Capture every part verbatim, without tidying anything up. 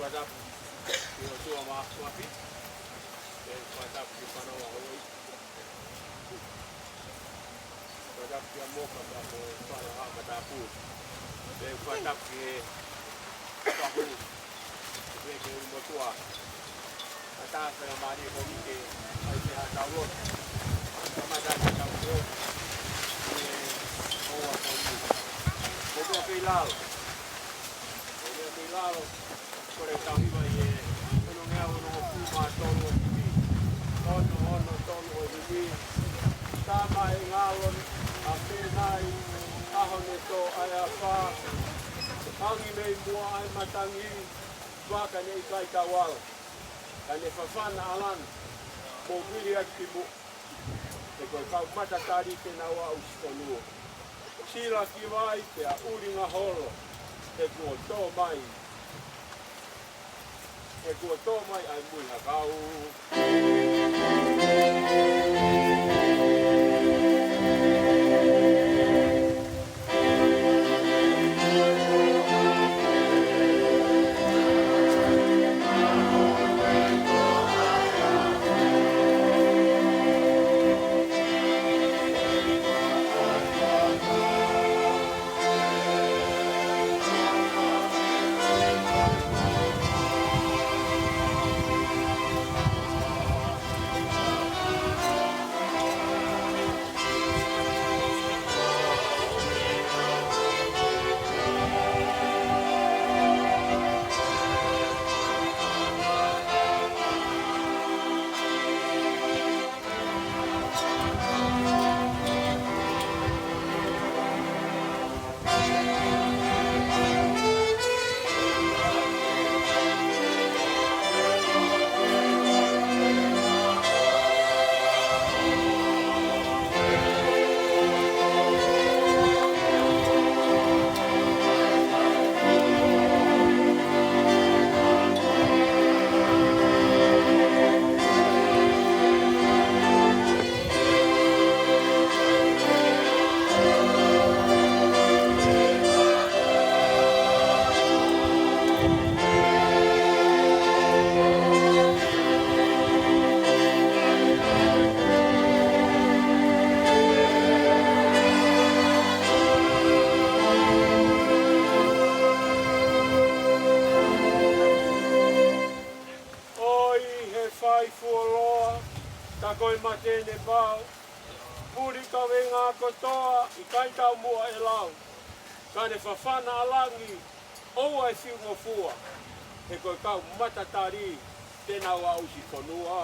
Tapu ki he ʻOtua Māfimafi, pea fakatapu ki he fānau ʻa Hawaiʻi. Fakatapu kia Moka pea mo Fale Haʻa Matāpule. Pea fakatapu ki he Pahu, pea ki he Ulimotuʻa. Ka tā pea mālie ko mike, mai pē ha tau lotu. Kamata ki he tau lotu. Ki he ʻOtua ko eni. Ko meʻa kei lalo. Ko meʻa kei lalo. Kole tau hiva ʻi he ono ngeau ono ngeau pulu mā tolu ʻo e himi. Ono ono tolu ʻo e himi. Tama e ngalo, a penai, ʻaho ne tō ai ʻa e afā. Hangi mei muʻa ʻa e matangi, vaka ne ʻikai tau ala. Ka ne fafana ʻa langi, mou vili atu ki muʻa. He ko e kau matatali te nau aʻusifonua. Sila ki vai pea ʻulinga holo, he kuo tō mai. He kuo tō mai ʻa e muihakau. ʻOi he fai fuoloa, ka ko e mate ne pau. Puli kavenga kotoa, ʻikai taumuʻa e lau. Ka ne fafana ʻa langi, ʻoua ʻe fiu ngofua. He ko e kau matatali, te nau aʻusifonua.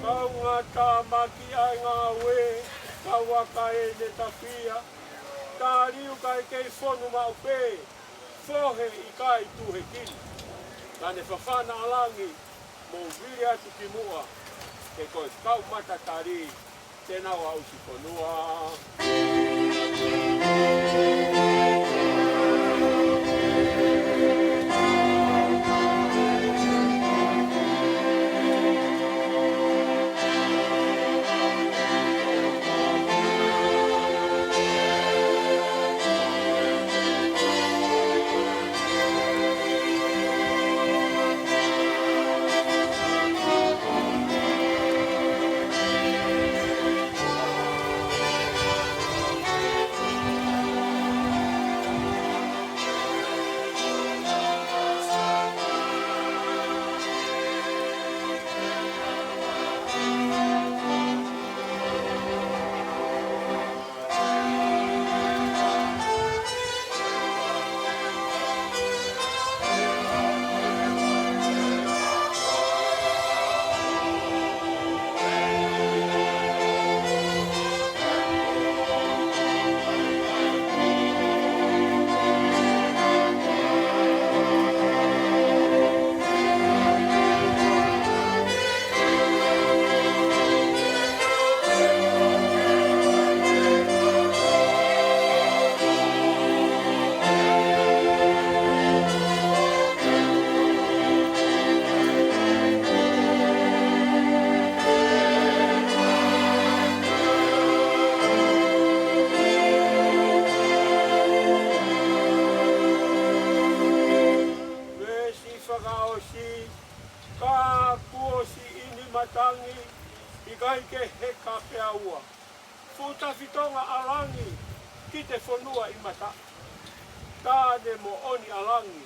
Kau ngata maki ai ngāue, kau aka e ne tafia, tā liu kae kei fonu maʻu pē, fohe ʻikai tuhekina. Ka ne fafana ʻa langi, mou vili atu ki muʻa, he ko e kau matatali, te nau aʻusifonua. Veesi fakaʻosi. Ka kuo siʻi ʻi matangi, ʻikai ke heka pea ua. Fuʻu tafitonga ʻa langi ki te fonua ʻi mata. Tā ne moʻoni ʻa langi,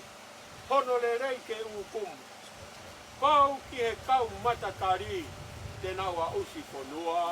hono lelei ke ʻukumu. Kau ki he kau matatali, te nau aʻusi fonua.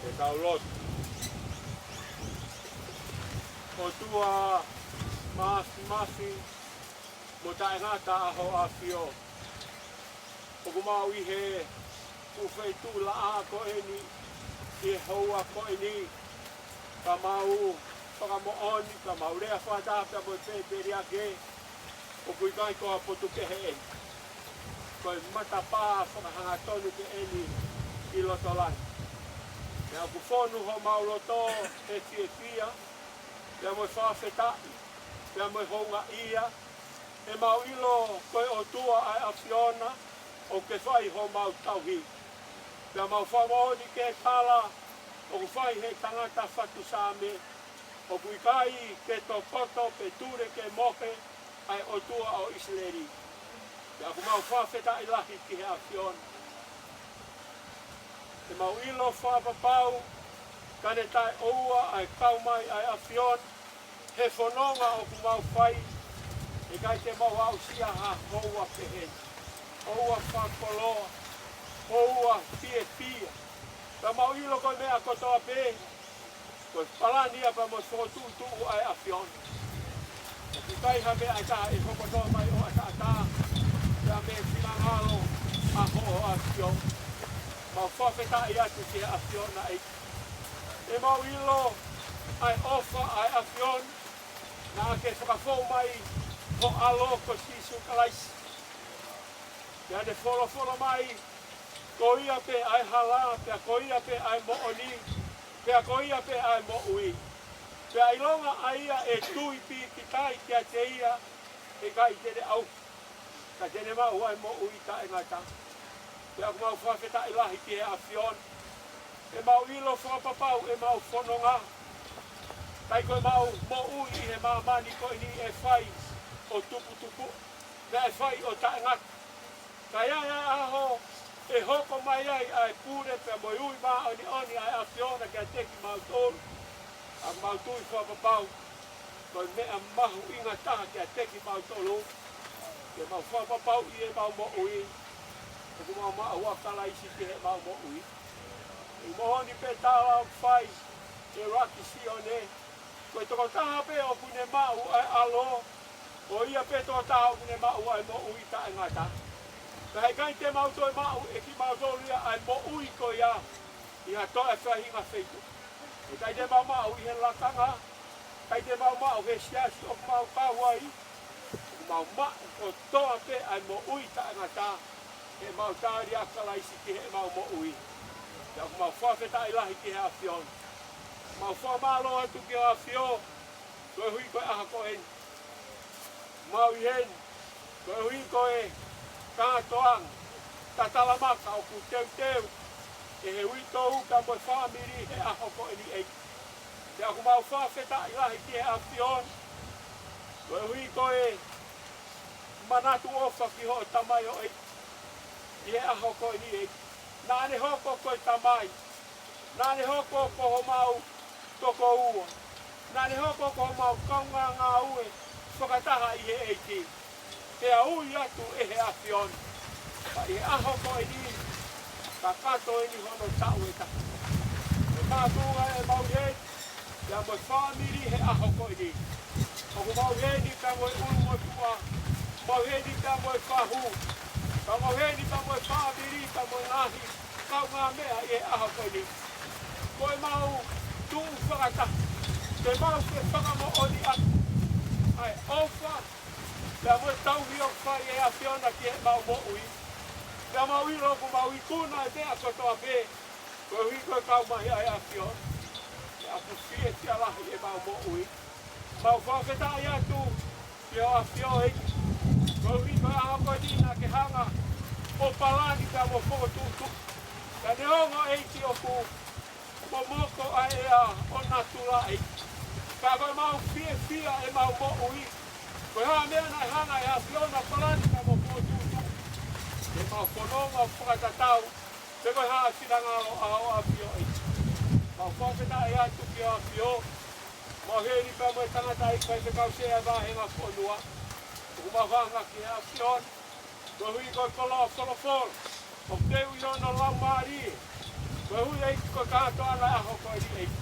Ke tau lotu. ʻOtua Māfimafi mo Taʻengata, ʻa Hoʻo ʻAfio, ʻoku mau ʻi he fuʻu feituʻu laʻā ko eni, ʻi he houa ko eni, ka mau fakamoʻoni, ka mau lea fakataha pea mo e pēpeliake, ʻoku ʻikai ko ha potu kehe eni. Ko e matapā fakahangatonu pē eni ʻi loto langi. Pea ʻoku fonu homau loto he fiefia, pea mo e fakafetaʻi, pea mo e houngaʻia, he mau ʻilo ko e ʻOtua ʻa e ʻAfiona ʻoku ke fai homau tauhi. Pea mau fakamoʻoni ki he tala ʻoku fai he tangata fatu Saame, ʻoku ʻikai ke tokoto pe tule ke mohe ʻa e ʻOtua ʻo ʻIsileli. Pea ʻoku mau fakafetaʻi lahi ki he ʻAfiona. He mau ʻilo fakapapau, ka ne taʻeʻoua ʻa e kau mai ʻa e ʻAfiona he fononga ʻoku mau fai, ʻe ʻikai te mau aʻusia ha houa pehē ni. Houa fakakoloa, houa fiefia. Ka mau ʻilo ko e meʻa kotoa pē, Ko e palani ia pea mo e fokotuʻutuʻu ʻa e ʻAfiona. ʻOku ʻikai ha meʻa ʻe taha ʻe hoko noa mai ʻo ʻataʻatā, pea mei he finangalo ʻa hoʻo ʻAfio. Mau fakafetaʻi atu ki he ʻAfiona ʻEiki. ʻOku mau ʻilo ʻa e ʻofa ʻa e ʻAfiona, naʻa ke fakafou mai ho ʻAlo ko Sīsū Kalaisi. Pea ne folofola mai, ko ia pē ʻa e hala, pea ko ia pē ʻa e moʻoni, pea ko ia pē ʻa e moʻui. Pea ʻilonga ʻa ia ʻe tui pīkitai kiate ia, ʻe ʻikai te ne ʻauha, ka te ne maʻu ʻa e moʻui taʻengata. Pea ʻoku mau fakafetaʻi lahi ki he ʻAfiona. ʻOku mau ʻilo fakapapau ʻemau fononga, ʻikai ko ʻemau moʻui ʻi he māmani ko eni ʻe fai ʻo tuputupu, naʻe fai ʻo taʻengata. Ka ʻi ai ʻa e ʻaho ʻe hoko mai ai ʻa e pule pea mo e ui māʻoniʻoni ʻa e ʻAfiona kiate kimautolu, ʻoku mau tui fakapapau ko e meʻa mahuʻinga taha kiate kimautolu, ke mau fakapapauʻi ʻemau moʻui, ʻoku mau maʻu ʻa Kalaisi ki heʻemau moʻui. ʻOku moʻoni pē tala ʻoku fai ʻe Laki Sione, ko e tokotaha pē ʻoku ne maʻu ʻa e ʻAlo, ko ia pē tokotaha ʻoku ne maʻu ʻa e moʻui taʻengata. Ka heʻikai te mau toe maʻu ʻe kimautolu ia ʻa e moʻui ko ia ʻi ha toe faʻahinga feituʻu. Heʻikai te mau maʻu ʻi he lakanga, ʻikai te mau maʻu he siasi ʻoku mau kau ai, ʻoku mau maʻu kotoa pē ʻa e moʻui taʻengata, heʻemau tali ʻa Kalaisi ki heʻemau moʻui. Pea ʻoku mau fakafetaʻi lahi ki he ʻAfiona. Mau fakamālō atu ki he ʻAfio, koeʻuhi ko e ʻaho ko eni. Mau ʻi heni, koeʻuhi ko e kātoanga, tatalamaka ʻoku teuteu ʻe he uitou pea mo e fāmili he ʻaho ko eni ʻEiki. Pea ʻoku mau fakafetaʻi lahi ki he ʻAfiona, koeʻuhi ko e manatu ʻofa ki hoʻo tamaioʻeiki ʻi he ʻaho ko eni ʻEiki. Naʻa ne hoko ko e tamai, naʻa ne hoko ko homau tokoua, naʻa ne hoko ko homau kaungā ngāue fakataha ʻi he ʻEiki. Pea ui atu ʻe he ʻAfiona, ka ʻi he ʻaho ko eni, kakato eni hono taʻu ʻe taha. Ko e mātuʻa ʻemau ʻi heni, pea mo e fāmili he ʻaho ko eni. ʻOku mau ʻi heni pea mo e ʻulumotuʻa, mau ʻi heni pea mo e fahu, pea mau ʻi heni pea mo e fāmili pea mo e ngaahi kaungāmeʻa ʻi he ʻaho ko eni. Ko ʻemau tuʻu fakataha, ke mau fefakamoʻoni atu ʻa e ʻofa pea mo e tauhi ʻoku fai ʻe he ʻAfiona ki heʻemau moʻui. Pea mau ʻilo ʻoku mau ikuna e meʻa kotoa pē, koeʻuhi ko e kau mai ʻa e ʻAfiona. Pea ʻoku fiefia lahi ʻemau moʻui. Mau fakafetaʻi atu ki he ʻAfio ʻEiki, koeʻuhi ko e ʻaho ko eni naʻa ke hanga ʻo palani pea mo fokotuʻutuʻu. Ka neongo ʻEiki ʻoku momoko ʻa e ʻea ʻo natula ʻEiki, ka ko ʻemau fiefia ʻemau moʻui, ko e hā e meʻa naʻe hanga ʻe he ʻAfiona ʻo palani pea mo fokotuʻutuʻu, ke mau fononga fakatatau pe ko e hā e finangalo ʻa hoʻo ʻAfio ʻEiki. Mau fakafetaʻi atu ki he ʻAfio, mau ʻi heni pea mo e tangataʻeiki faifekau sea ʻa e vāhenga fonua. ʻOku mau hanga ki he ʻAfiona, koeʻuhi ko e koloa folofola ʻoku teu ʻi hono laumālie, koeʻuhi ʻEiki ko e kātoanga ʻo e ʻaho ko eni ʻEiki.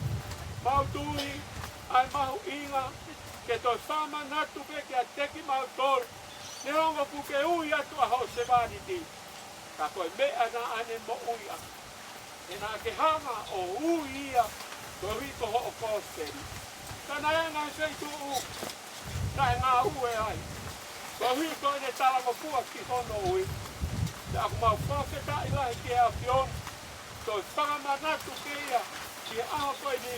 Mau tui ʻa e mahuʻinga ke toe fakamanatu pē kiate kimautolu, neongo kuo ke ui atu ʻa hoʻo sevāniti, ka ko e meʻa naʻa ne moʻui ʻaki, he naʻa ke hanga ʻo ui ia koeʻuhi ko hoʻo kosipeli. Ka naʻe ʻi ai e ngaahi feituʻu naʻe ngāue ai, koeʻuhi ko ʻene talangofua ki hono ui. Pea ʻoku mau fakafetaʻi lahi ki he ʻAfiona, toe fakamanatu pē ia ki he ʻaho ko eni.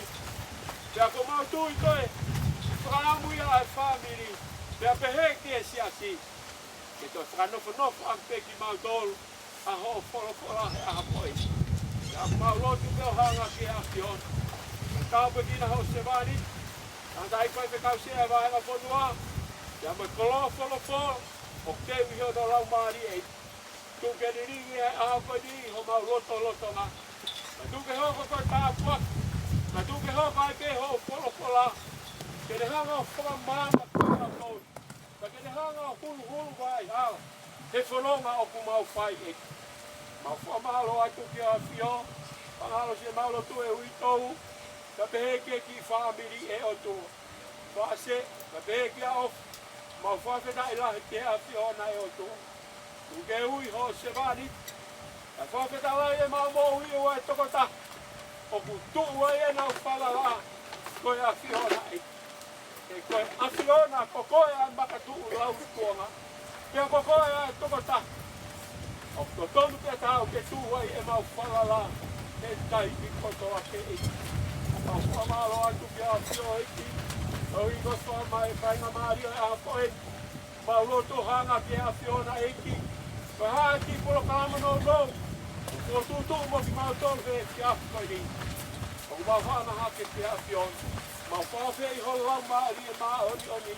Pea ʻoku mau tui toe fakaʻamu ia ʻa e fāmili, pea pehē ki he siasi, ke toe fakanofonofo ʻaki pē kimautolu ʻa hoʻo folofola he ʻaho ko eni. Pea ʻoku mau lotu pē ʻo hanga ki he ʻAfiona, ke tāpuekina hoʻo sevāniti, tangataʻeiki faifekau sea ʻa e vāhenga fonua, pea mo e koloa folofola ʻoku teu ʻi hono laumālie ʻEiki. Tuku ke lilingi he ʻaho ko eni homau lotolotonga. Ka tuku ke hoko ko e tāpuaki, ka tuku ke hoko ai pē hoʻo folofola, ke ne hanga ʻo fakamaama kimautolu, ka ke ne hanga ʻo huluhulu mai hala he fononga ʻoku mau fai ʻEiki. Mau fakamālō atu ki he ʻAfio, pea ʻoku ʻi ai ʻemau lotu ʻe uitou, Ka pehē ki he kiʻi fāmili ʻe ʻOtua. Faʻase, ka pehē ki he ʻofa. Mau fakafetaʻi lahi ki he ʻAfiona ʻe ʻOtua. Kuo ke ui ho sevāniti. Kae fakafetaʻi lahi ʻemau moʻui ʻa e tokotaha ʻoku tuʻu ai ʻenau falala, ko e ʻAfiona ʻEiki. He ko e ʻAfiona, ko koe ʻa e makatuʻu lauikuonga. Pea ko koe ʻa e tokotaha ʻoku totonu pea taau ke tuʻu ai ʻemau falala he taimi kotoa pē. Mau fakamālō atu ki he ʻAfio ʻEiki, ʻo i ko e fakamai faingamālie ʻa ko ē. Mau lotu hanga ki he ʻAfiona ʻEiki, ko e hā e kiʻi polokalama nounou ʻoku tuʻutuʻu mo kimautolu he efiafi ko eni. ʻOku mau hanga hake ki he ʻAfiona, mau fakafeʻiloaki ho Laumālie Māʻoniʻoni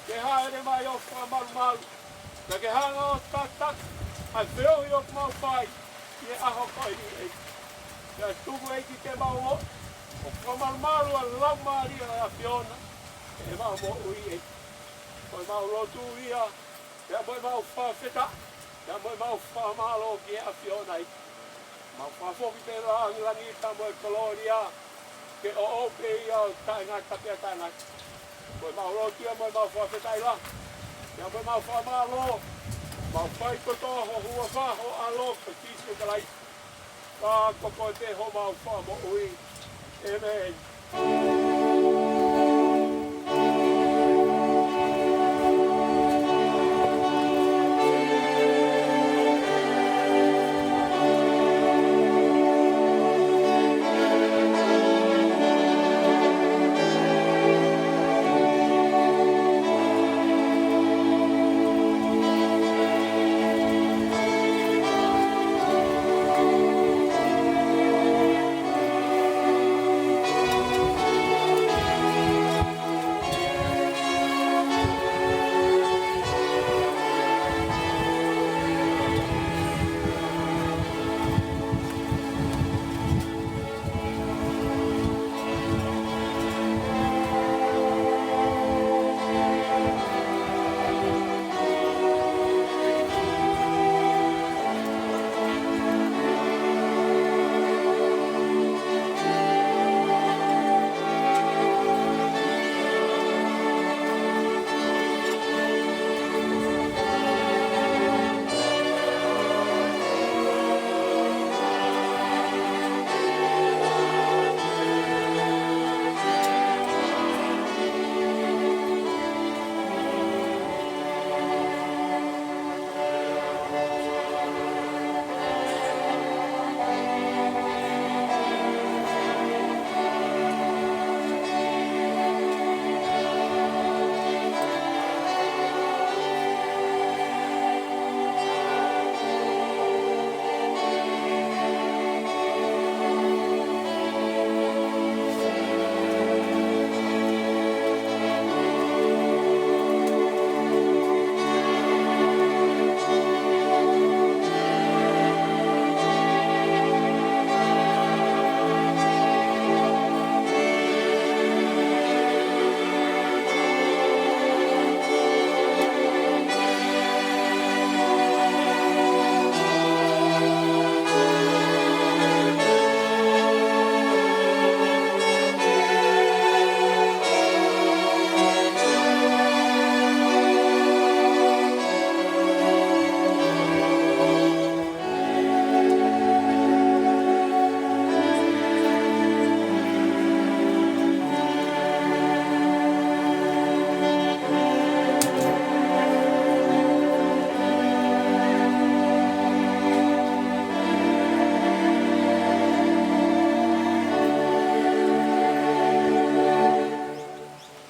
ke hāʻele mai ʻo fakamalumalu, pea ke hanga ʻo tataki ʻa e feohi ʻoku mau fai ʻi he ʻaho ko eni ʻEiki. Pea tuku ʻEiki ke mau ō ʻo fakamalumalu ʻa e Laumālie ʻo e ʻAfiona ʻi heʻemau moʻui ʻEiki. Ko ʻemau lotu ia, pea mo ʻemau fakafetaʻi, pea mo ʻemau fakamālō ki he ʻAfiona ʻEiki. Mau fakafoki pē lāngilangi pea mo e kolōlia ke ʻoʻou pē ia ʻo taʻengata pea taʻengata. Ko ʻemau lotu ia mo ʻemau fakafetaʻi lahi, pea mo ʻemau fakamālō, mau fai kotoa ho huafa, ho ʻAlo ko Sīsū Kalaisi. Ka ko koe pē homau Fakamoʻui. ʻĒmeni.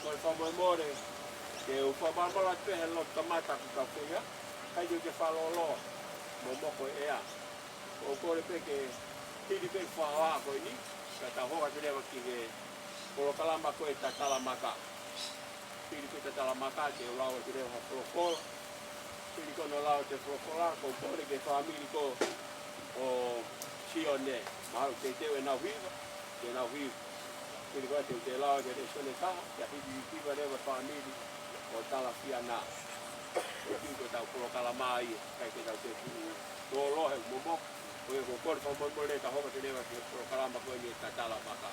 Ko e fakamolemole, ke u fakamaʻamaʻa pē he lotu kamata kuo tau fai, kae ʻikai ke fakalōloa, momoko e ʻea. ʻOku ou kole pē ke hili pē fakahoa ko eni, ka tau hoko atu leva ki he polokalama ko e Tatala Maka. Hili pē Tatala Maka, ke u lau atu leva ha folofola. Hili ko hono lau atu e folofola, ʻoku ou kole ki he fāmili ko ē ʻo Sione, mahalo te teu ʻenau hiva, te nau hiva. Hili ko ē te u toe lau atu e lēsoni ʻe taha, pea hili hiva leva fāmili ʻo Talafiana. Ko e kiʻi ko ʻetau polokalama ia, ʻikai ke tau toe tuʻu tō loa he momoko, ko ia ʻoku ou kole fakamolemole, tau hoko atu leva ki he polokalama ko eni e Tatala Maka.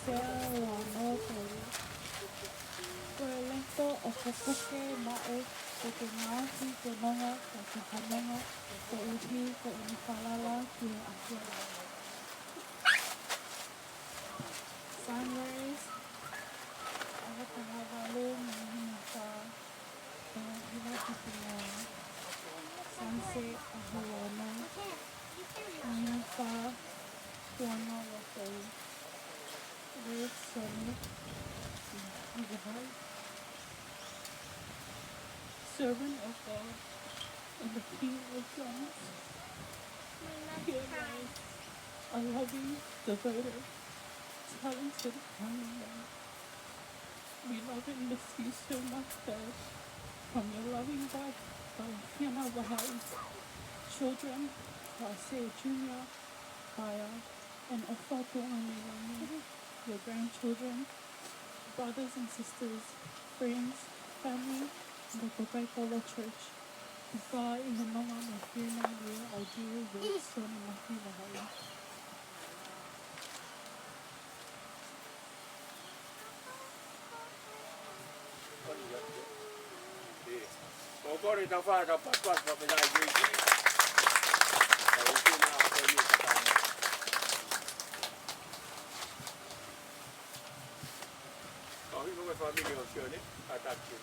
Sea ua noa tolu. Ko e loto ʻo Pukepuke maʻu, ko e ngaahi fononga, ko e fakanonga, koeʻuhi ko ʻene falala ki he ʻAfiona. Sunrise, ʻaho taha valu mā nima fā, ʻaho hiva ki he ua. Sunset, ʻaho ua ono, mā nima fā, ua noa ua tolu. Word, Sione Mafivahaʻi. Servant of God and the King of Kings. Here lies a loving, devoted, talented family. We love and miss you so much, Dad. From your loving wife, Fiona Vahaʻi. Children, Haʻase Junior, Kaya, and ʻOfa Tuʻanganelani. Your grandchildren, brothers and sisters, friends, family, and the Kaupapa Church. Goodbye in the nonga mo e fiemālie ʻa e dear Word, Sione Mafivahaʻi. Ko e kole tau fai, tau pāpā, pāpā, pāpā, pāpā. Tau ʻutu na, ko e ni, pāpā. Kau hiko ko e fāmili ʻo Sione, ka taki.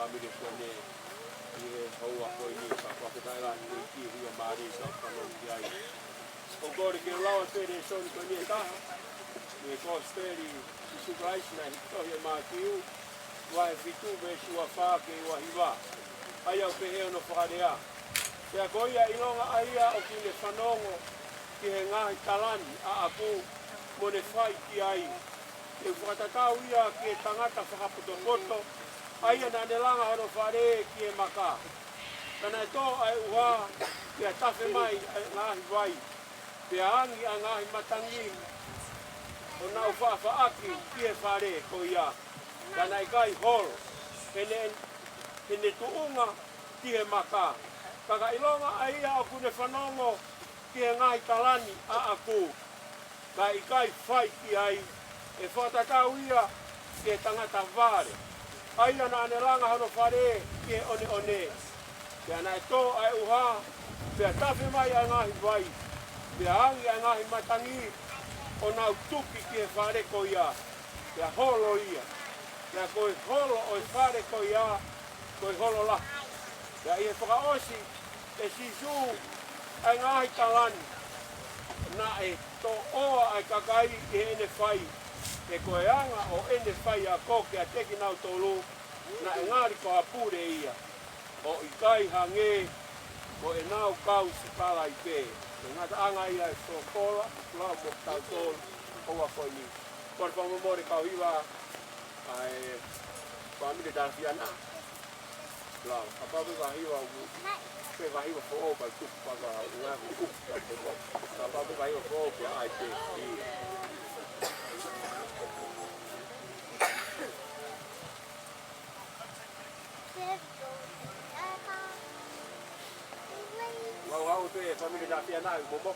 Fāmili ko eni, ʻi he houa ko eni, ka ko e fakafetaʻi lahi ki he ʻEiki ʻi he mālie ʻoku fanongo ki ai. ʻOku ou kole ke u lau ʻa e lēsoni ko eni ʻe taha, ʻi he Kosipeli ʻa Sīsū Kalaisi naʻe hiki tohi ʻe Mātiu, vahe fitu veesi ua fā ki he ua hiva. ʻA ia ʻoku pehē hono fakalea: Pea ko ia ʻilonga ʻa ia ʻoku ne fanongo ki he ngaahi talani ʻaʻaku, mo ne fai ki ai, te u fakatatau ia ki he tangata fakapotopoto, ʻa ia naʻa ne langa hono fale ki he maka. Ka naʻe tō ʻa e ʻuha, pea tafe mai ʻa e ngaahi vai, pea angi ʻa e ngaahi matangi, ʻo nau faʻafaʻaki ki he fale ko ia, ka naʻe ʻikai holo, he ne, he ne tuʻunga ki he maka. Ka ka ʻilonga ʻa ia ʻoku ne fanongo ki he ngaahi talani ʻaʻaku, kae ʻikai fai ki ai, ʻe fakatatau ia ki he tangata vale, ʻa ia naʻa ne langa hono fale ki he ʻoneʻone. Pea naʻe tō ʻa e ʻuha, pea tafe mai ʻa e ngaahi vai, pea angi ʻa e ngaahi matangi, ʻo nau tuki ki he fale ko ia, pea holo ia. Pea ko e holo ʻo e fale ko ia, ko e holo lahi. Pea ʻi he fakaʻosi ʻe Sīsū ʻa e ngaahi talani, naʻe toʻoa ʻa e kakai ʻi heʻene fai, he ko e anga ʻo ʻene faiako kiate kinautolu, naʻe ngali ko ha pule ia, ʻo ʻikai hangē ko ʻenau kau sikalaipe. Ko e ngataʻanga ia ʻo e folofola, lau mo kitautolu ʻi he houa ko eni. Kole fakamolemole kau hiva, ʻa e fāmili Talafiana. Lau, kapau ko e vahiva ʻoku, ko e vahiva foʻou ka tuku paka ua kuku. Kapau ko e vahiva foʻou ka ai te. Lau, lau, pē fāmili Talafiana, momoko.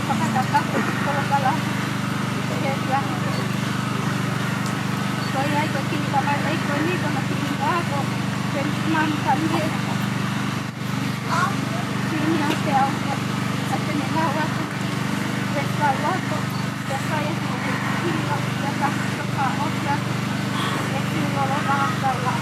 Fakatapu ki he polokalama. Ko ia ai ko e kiʻi lava ai ko eni ko e kiʻi lava ko e manu kamieta. Sini ate au ko ate ne lau atu. Pesa loko. Pesa ia ko e kiʻi lava. Pesa loko. E kiʻi lolo lava.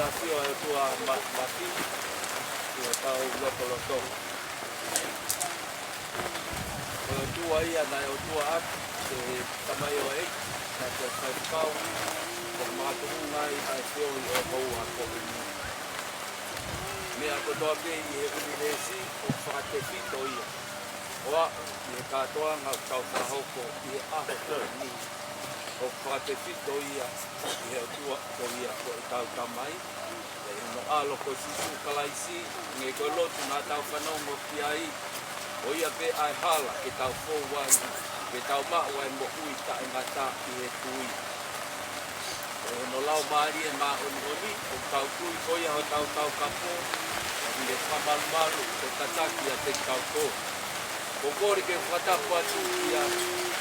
ʻAfio ʻa e ʻOtua ma-, mafi, ʻi hotau lotolotonga. Ko e ʻOtua ia naʻe ʻOtua ʻaki ʻe he tamaioʻeiki, naʻe toe faifekau, ʻo makatuʻunga ai ʻa e feohi ʻo e houa ko eni. Meʻa kotoa pē ʻi he ʻunivēsi ʻoku fakatefito ia. ʻO aʻu ʻi he kātoanga ʻoku tau fakahoko ʻi he ʻaho ko eni, ʻoku fakatefito ia ʻi he ʻOtua ko ia ko ʻetau Tamai, ʻi hono ʻAlo ko Sīsū Kalaisi, hangē ko e lotu naʻa tau fanongo ki ai, ko ia pē ʻa e hala ke tau fou ai, ke tau maʻu ʻa e moʻui taʻengata ʻi he tui. ʻI hono Laumālie Māʻoniʻoni, ʻoku tau tui ko ia hotau taukapo, ʻoku ne fakamalumalu, ʻo tataki ʻiate kitautolu. ʻOku ou kole ke u fakatapu atu kia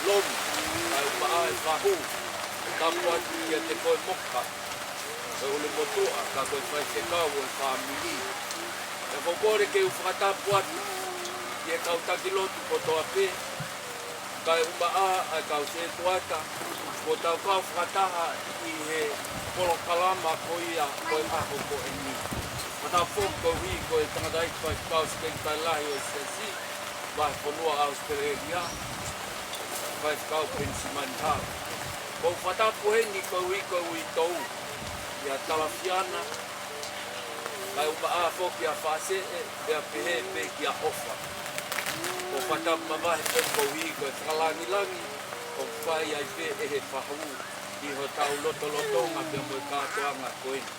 Lomi, kae ʻumaʻā e fahu, tapu atu kiate koe Moka, ko e ʻulumotuʻa, ka ko e faifekau ʻo e fāmili. Pea ʻoku ou kole ke u fakatapu atu ki he kau taki lotu kotoa pē, kae ʻumaʻā ʻa e kau sētuata, kuo tau kau fakataha ʻi he polokalama ko ia ʻo e ʻaho ko eni. Fakatapu foki koeʻuhi ko e tangataʻeiki faifekau sekelitali lahi ʻo e Siasi, Vahefonua ʻAositelēlia, Faifekau Penisimani Hau. ʻOku ou fakatapu heni koeʻuhi ko e uitou, kia Talafiana, kae ʻumaʻā foki ʻa Faʻaseʻe, pea pehē pē kia ʻOfa. ʻOku ou fakatapu mavahe foki koeʻuhi ko e fakalāngilangi ʻoku fai ai pē ʻe he fahu ʻi hotau lotolotonga pea mo e kātoanga ko eni.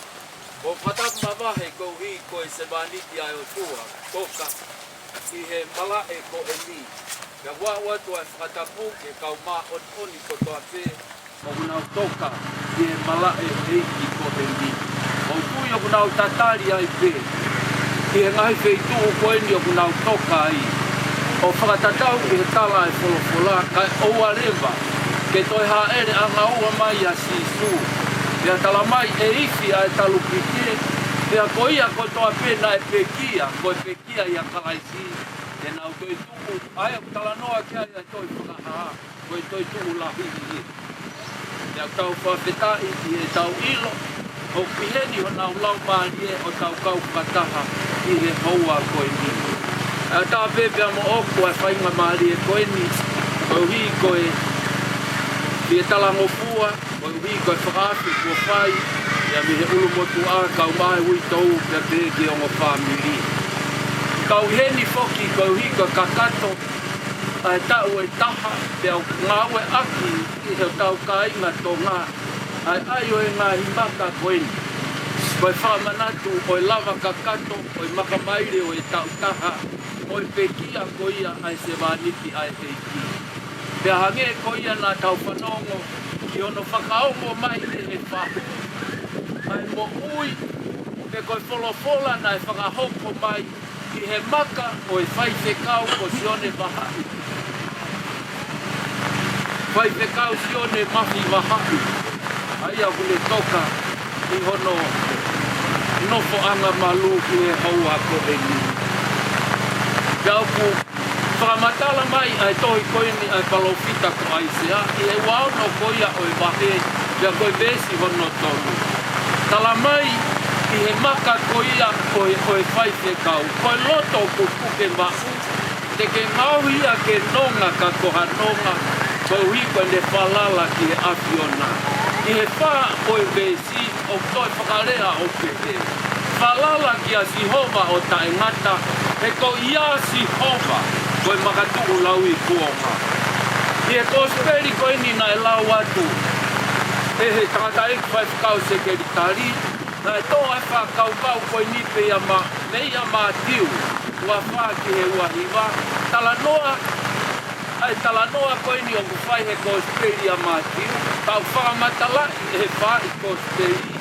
ʻOku ou fakatapu mavahe koeʻuhi ko e sevāniti ʻa e ʻOtua, Toka, ʻi he malaʻe ko eni. Pea ʻoku ou ʻoatu ʻa e fakatapu ki he kau māʻoniʻoni kotoa pē ʻoku nau toka ʻi he malaʻe ʻeiki ko eni. ʻOku ou tui ʻoku nau tatali ai pē ʻi he ngaahi feituʻu ko eni ʻoku nau toka ai, ʻo fakatatau ki he tala ʻa e folofola, kae ʻoua leva ke toe hāʻele ʻanga ua mai ʻa Sīsū. Pea talamai ʻe ifi ʻa e talupite, pea ko ia kotoa pē naʻe pekia, ko e pekia ʻia Kalaisi, te nau toetuʻu, ʻa ia ʻoku talanoa ki ai ʻa e tohi Fakahā, ko e toetuʻu lahi ia. Pea ʻoku tau fakafetaʻi ʻi heʻetau ʻilo ʻoku ʻi heni honau Laumālie ʻo tau kau fakataha ʻi he houa ko eni. ʻA ia ʻoku ou pehē pea mo ʻoku ʻa e faingamālie ko eni, koeʻuhi ko e fie talangofua, koeʻuhi ko e fakaafe kuo fai, ia mei he ʻulumotuʻa kae ʻumaʻā e uitou pea pehē ki he ongo fāmili. Kau heni foki koeʻuhi ko e kakato ʻa e taʻu ʻe taha, pea ʻoku ngāueʻaki ʻe hotau kāinga Tonga ʻa e ʻai ʻo e ngaahi maka ko eni. Ko e fakamanatu ʻo e lava kakato ʻo e makamaile ʻo e taʻu taha, ʻo e pekia ko ia ʻa e sevāniti ʻa e ʻEiki. Pea hangē ko ia naʻa tau fanongo ki hono fakaongo mai ʻe he fahu ʻa e moʻui, pe ko e folofola naʻe fakahoko mai ʻi he maka ʻo e faifekau ko Sione Vahaʻi. Faifekau Sione Mafi Vahaʻi, ʻa ia ʻoku ne toka ʻi hono nofoʻanga malū ʻi he houa ko eni. Pea ʻoku fakamatala mai ʻa e tohi ko eni ʻa e palōfita ko ʻAisea, ʻi he ua ono ko ia ʻo e vahe, pea ko e veesi hono tolu. Talamai ʻi he maka ko ia ʻo e, ʻo e faifekau, ko e loto ʻoku puke maʻu, te ke ngaohi ia ke nonga ka ko ha nonga, koeʻuhi ko ʻene falala ki he ʻAfiona. ʻI he fā ʻo e veesi ʻoku toe fakalea ʻo pehē, falala kia Sihova ʻo taʻengata, he ko ia Sihova ko e makatuʻu lauikuonga. ʻI he kosipeli ko eni naʻe lau atu ʻe he tangataʻeiki faifekau sekelitali, naʻe toʻo ʻa e fakakaukau ko eni pē ia ma-, mei a Mātiu, ua fā ki he ua hiva, talanoa, ʻa e talanoa ko eni ʻoku fai he kosipeli ʻa Mātiu, tau fakamatalaʻi ʻe he faaʻi kosipeli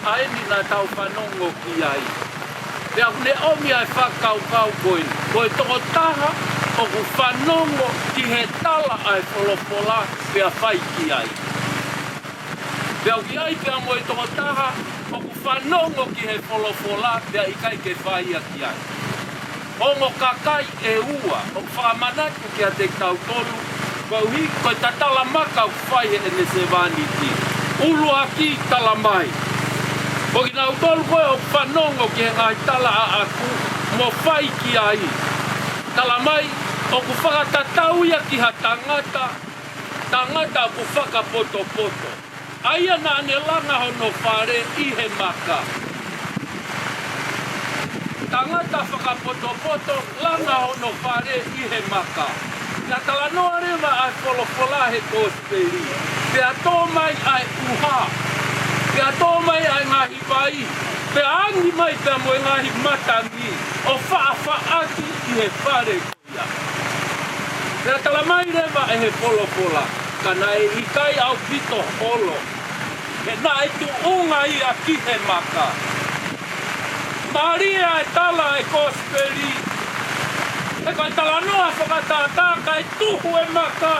ʻa eni naʻa tau fanongo ki ai. Pea ʻoku ne ʻomi ʻa e fakakaukau ko eni, ko e tokotaha ʻoku fanongo ki he tala ʻa e folofola pea fai ki ai. Pea ʻoku ʻi ai pea mo e tokotaha ʻoku fanongo ki he folofola pea ʻikai ke fai ia ki ai. Ongo kakai ʻe ua ʻoku fakamanatu kiate kitautolu, koeʻuhi ko e tatala maka ʻoku fai heʻene sevāniti. ʻUluaki, talamai Ko kinautolu ko ē ʻoku fanongo ki he ngaahi tala ʻaʻaku mo fai ki ai, tala mai ʻoku fakatatau ia ki ha tangata, tangata ʻoku fakapotopoto. ʻA ia naʻa ne langa hono fale ʻi he maka. Tangata fakapotopoto langa hono fale ʻi he maka. Naʻe talanoa leva ʻa e folofola he kosipeli. Pea tō mai ʻa e ʻuha. Pea tō mai ʻa e ngaahi vai. Pea angi mai pea mo e ngaahi matangi ʻo faʻafaʻaki ʻi he fale ko ia. Pea tala mai leva ʻe he folofola, ka naʻe ʻikai ʻaupito holo, he naʻe tuʻunga ia ki he maka. Mālie ʻa e tala ʻa e kosipeli. He ko e talanoa fakatātā kae tuhu e maka.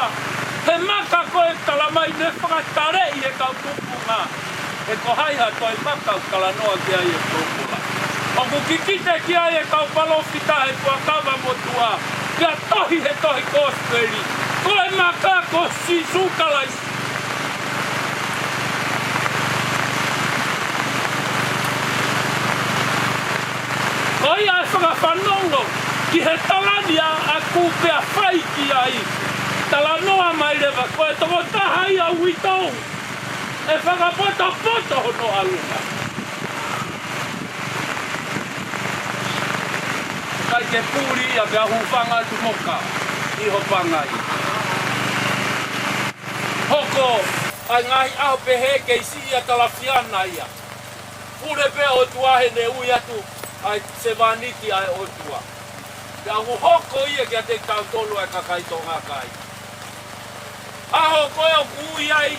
He maka ko ē tala mai ne fakataleʻi ʻe he kau tufunga. He ko hai ha toe maka ʻoku talanoa ki ai e folofola. ʻOku kikite ki ai e kau palōfita he Fuakava Motuʻa. Pea tohi he tohi kosipeli. Ko e maka ko Sīsū Kalaisi. Ko ia ʻe fakafanongo ki he tala ni ʻaʻaku pea fai ki ai. Talanoa mai leva, ko e tokotaha ia ʻoku uitou ʻe fakapotopoto hono ʻalunga. ʻIkai ke puli ia pea hūfanga atu moka ʻi ho pangai. Hoko ʻa e ngaahi ʻaho pehē kei siʻi ʻa Talafiana ia. Pule pē ʻOtua heʻene ui atu ʻa e sevāniti ʻa e ʻOtua. Pea ʻoku hoko ia kiate kitautolu ʻa e kakai Tonga kai. ʻAho ko ē ʻoku ui ai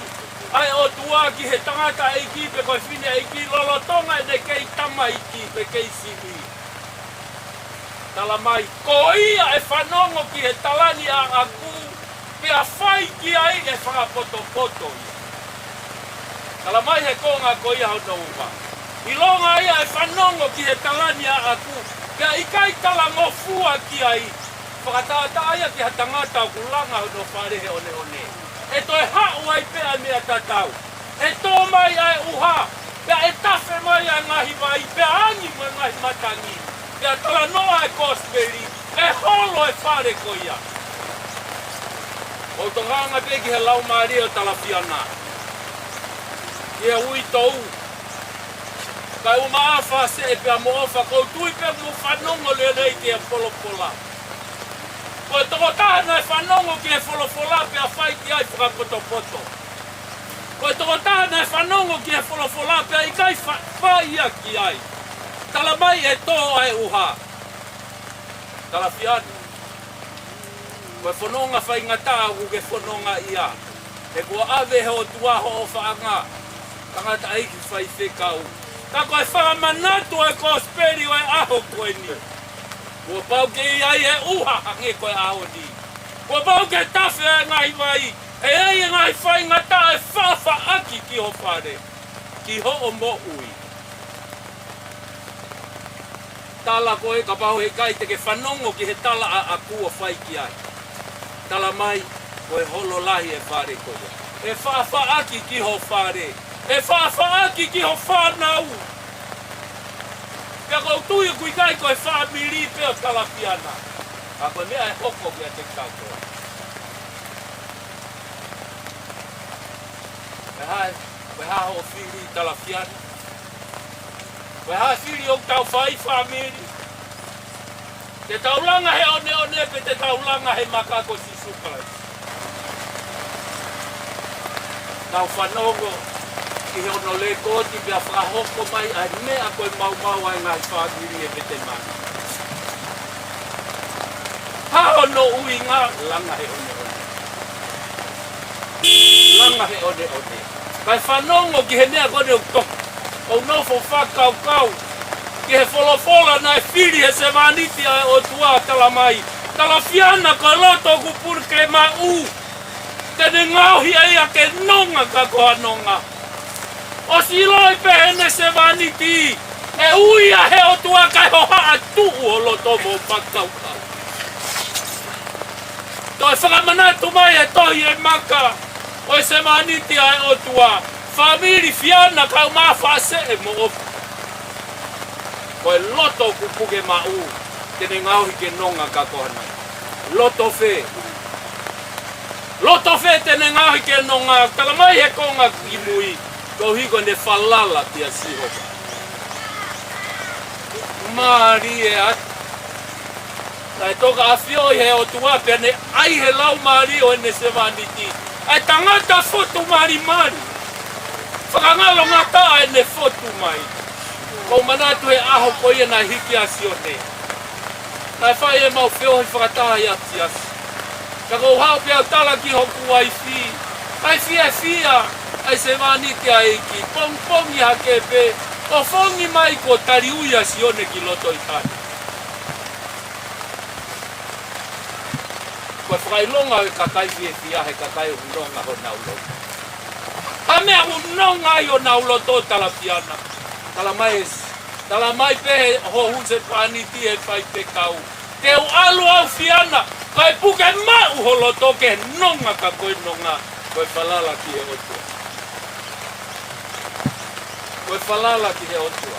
ʻa e ʻOtua ki he tangataʻeiki pe ko e fineʻeiki lolotonga ʻene kei tamaiki pe kei siʻi. Tala mai, ko ia ʻe fanongo ki he tala ni ʻaʻaku, pea fai ki ai ʻe fakapotopoto ia. Tala mai he konga ko ia hono ua. ʻIlonga ia ʻe fanongo ki he tala ni ʻaʻaku, pea ʻikai talangofua ki ai. Fakatātā ia ki ha tangata ʻoku langa hono fale he ʻoneʻone. ʻE toe haʻu ai pē ʻa e meʻa tatau. ʻE tō mai ʻa e ʻuha, pea ʻe tafe mai ʻa e ngaahi vai, pea angi mo e ngaahi matangi, pea talanoa e kosipeli, ʻe holo e fale ko ia. ʻOku tokanga pē ki he laumālie ʻo Talafiana. Ki he uitou. Kae ʻumaʻā fāseʻe pea mo ʻofa, ʻoku ou tui pē mou fanongo lelei ki he folofola. Ko e tokotaha naʻe fanongo ki he folofola pea fai ki ai fakapotopoto. Ko e tokotaha naʻe fanongo ki he folofola pea ʻikai fa-, fai ia ki ai. Tala mai ʻe tō ʻa e ʻuha. Talafiana. Ko e fononga faingataʻa ʻoku ke fononga ia. He kuo ʻave he ʻOtua hoʻo ʻofaʻanga. Tangataʻeiki faifekau. Ka ko e fakamanatu ʻa e kosipeli ʻo e ʻaho ko eni. Kuo pau ke ʻi ai e ʻuha hangē ko e ʻaho ni. Kuo pau ke tafe e ngaahi vai. ʻE ʻi ai e ngaahi faingataʻa ʻe faʻafaʻaki ki ho fale. Ki hoʻo moʻui. Tala ko ē kapau heʻikai te ke fanongo ki he tala ʻaʻaku ʻo fai ki ai. Tala mai, ko e holo lahi e fale ko ia. ʻE faʻafaʻaki ki ho fale. ʻE faʻafaʻaki ki ho fānau. Pea ʻoku ou tui ʻoku ʻikai ko e fāmili pē ʻo Talafiana. Ka ko e meʻa ʻe hoko kiate kitautolu. Ko e hā, ko e hā hoʻo fili Talafiana? Ko e hā fili ʻoku tau fai fāmili? Te tau langa he ʻoneʻone pe te tau langa he maka ko Sīsū Kalaisi? Tau fanongo ki hono lēkooti pea fakahoko mai ʻa e meʻa ko e maumau ʻa e ngaahi fāmili ʻi he Petemani. Hā hono ʻuhinga? Langa he ʻoneʻone. Langa he ʻoneʻone. Kae fanongo ki he meʻa ko eni ʻoku tohi. ʻOku nofo fakakaukau ki he folofola naʻe fili he sevāniti ʻa e ʻOtua, tala mai, Talafiana, ko e loto ʻoku pule ke maʻu. Te ne ngaohi ʻa ia ke nonga ka ko ha nonga. ʻOsi ʻiloʻi pē heʻene sevāniti, ʻe ui ia he ʻOtua kae hohaʻa tuʻu ho loto mo fakakaukau. Toe fakamanatu mai e tohi e maka ʻo e sevāniti ʻa e ʻOtua. Fāmili Fiana, kau mā faʻaseʻe mo ʻofa. Ko e loto kuo puke maʻu, te ne ngaohi ke nonga ka ko hano. Loto fē. Loto fē te ne ngaohi ke nonga, tala mai he konga kimui, koeʻuhi ko ʻene falala kia Sihova. Mālie atu. Naʻe toka ʻafioʻi he ʻOtua pea ne ʻai he laumālie ʻo ʻene sevāniti. ʻA e tangata fotu malimali. Fakangalongataʻa ʻene fotu mai. Ko u manatu he ʻaho ko ia naʻe hiki ʻa Sione. Naʻe fai ʻemau feohi fakataha ʻi ʻApiasi. Ka ko u haʻu pea u tala ki hoku uaifi. ʻA e fiefia, ʻa e sevāniti ʻa e ʻEiki. Pongipongi hake pē, ʻo fongi mai kuo taliui ʻa Sione ki loto ʻi tani. Ko e fakaʻilonga ʻo e kakai fiefia he kakai ʻoku nonga honau loto. ʻA e meʻa ʻoku nonga ai honau loto, tala Fiana. Tala mai ē, tala mai pē he ho husepāniti he faifekau. Te u ʻalu au Fiana, kae puke maʻu ho loto ke nonga ka ko e nonga, ko e falala ki he ʻOtua. Ko e falala ki he ʻOtua.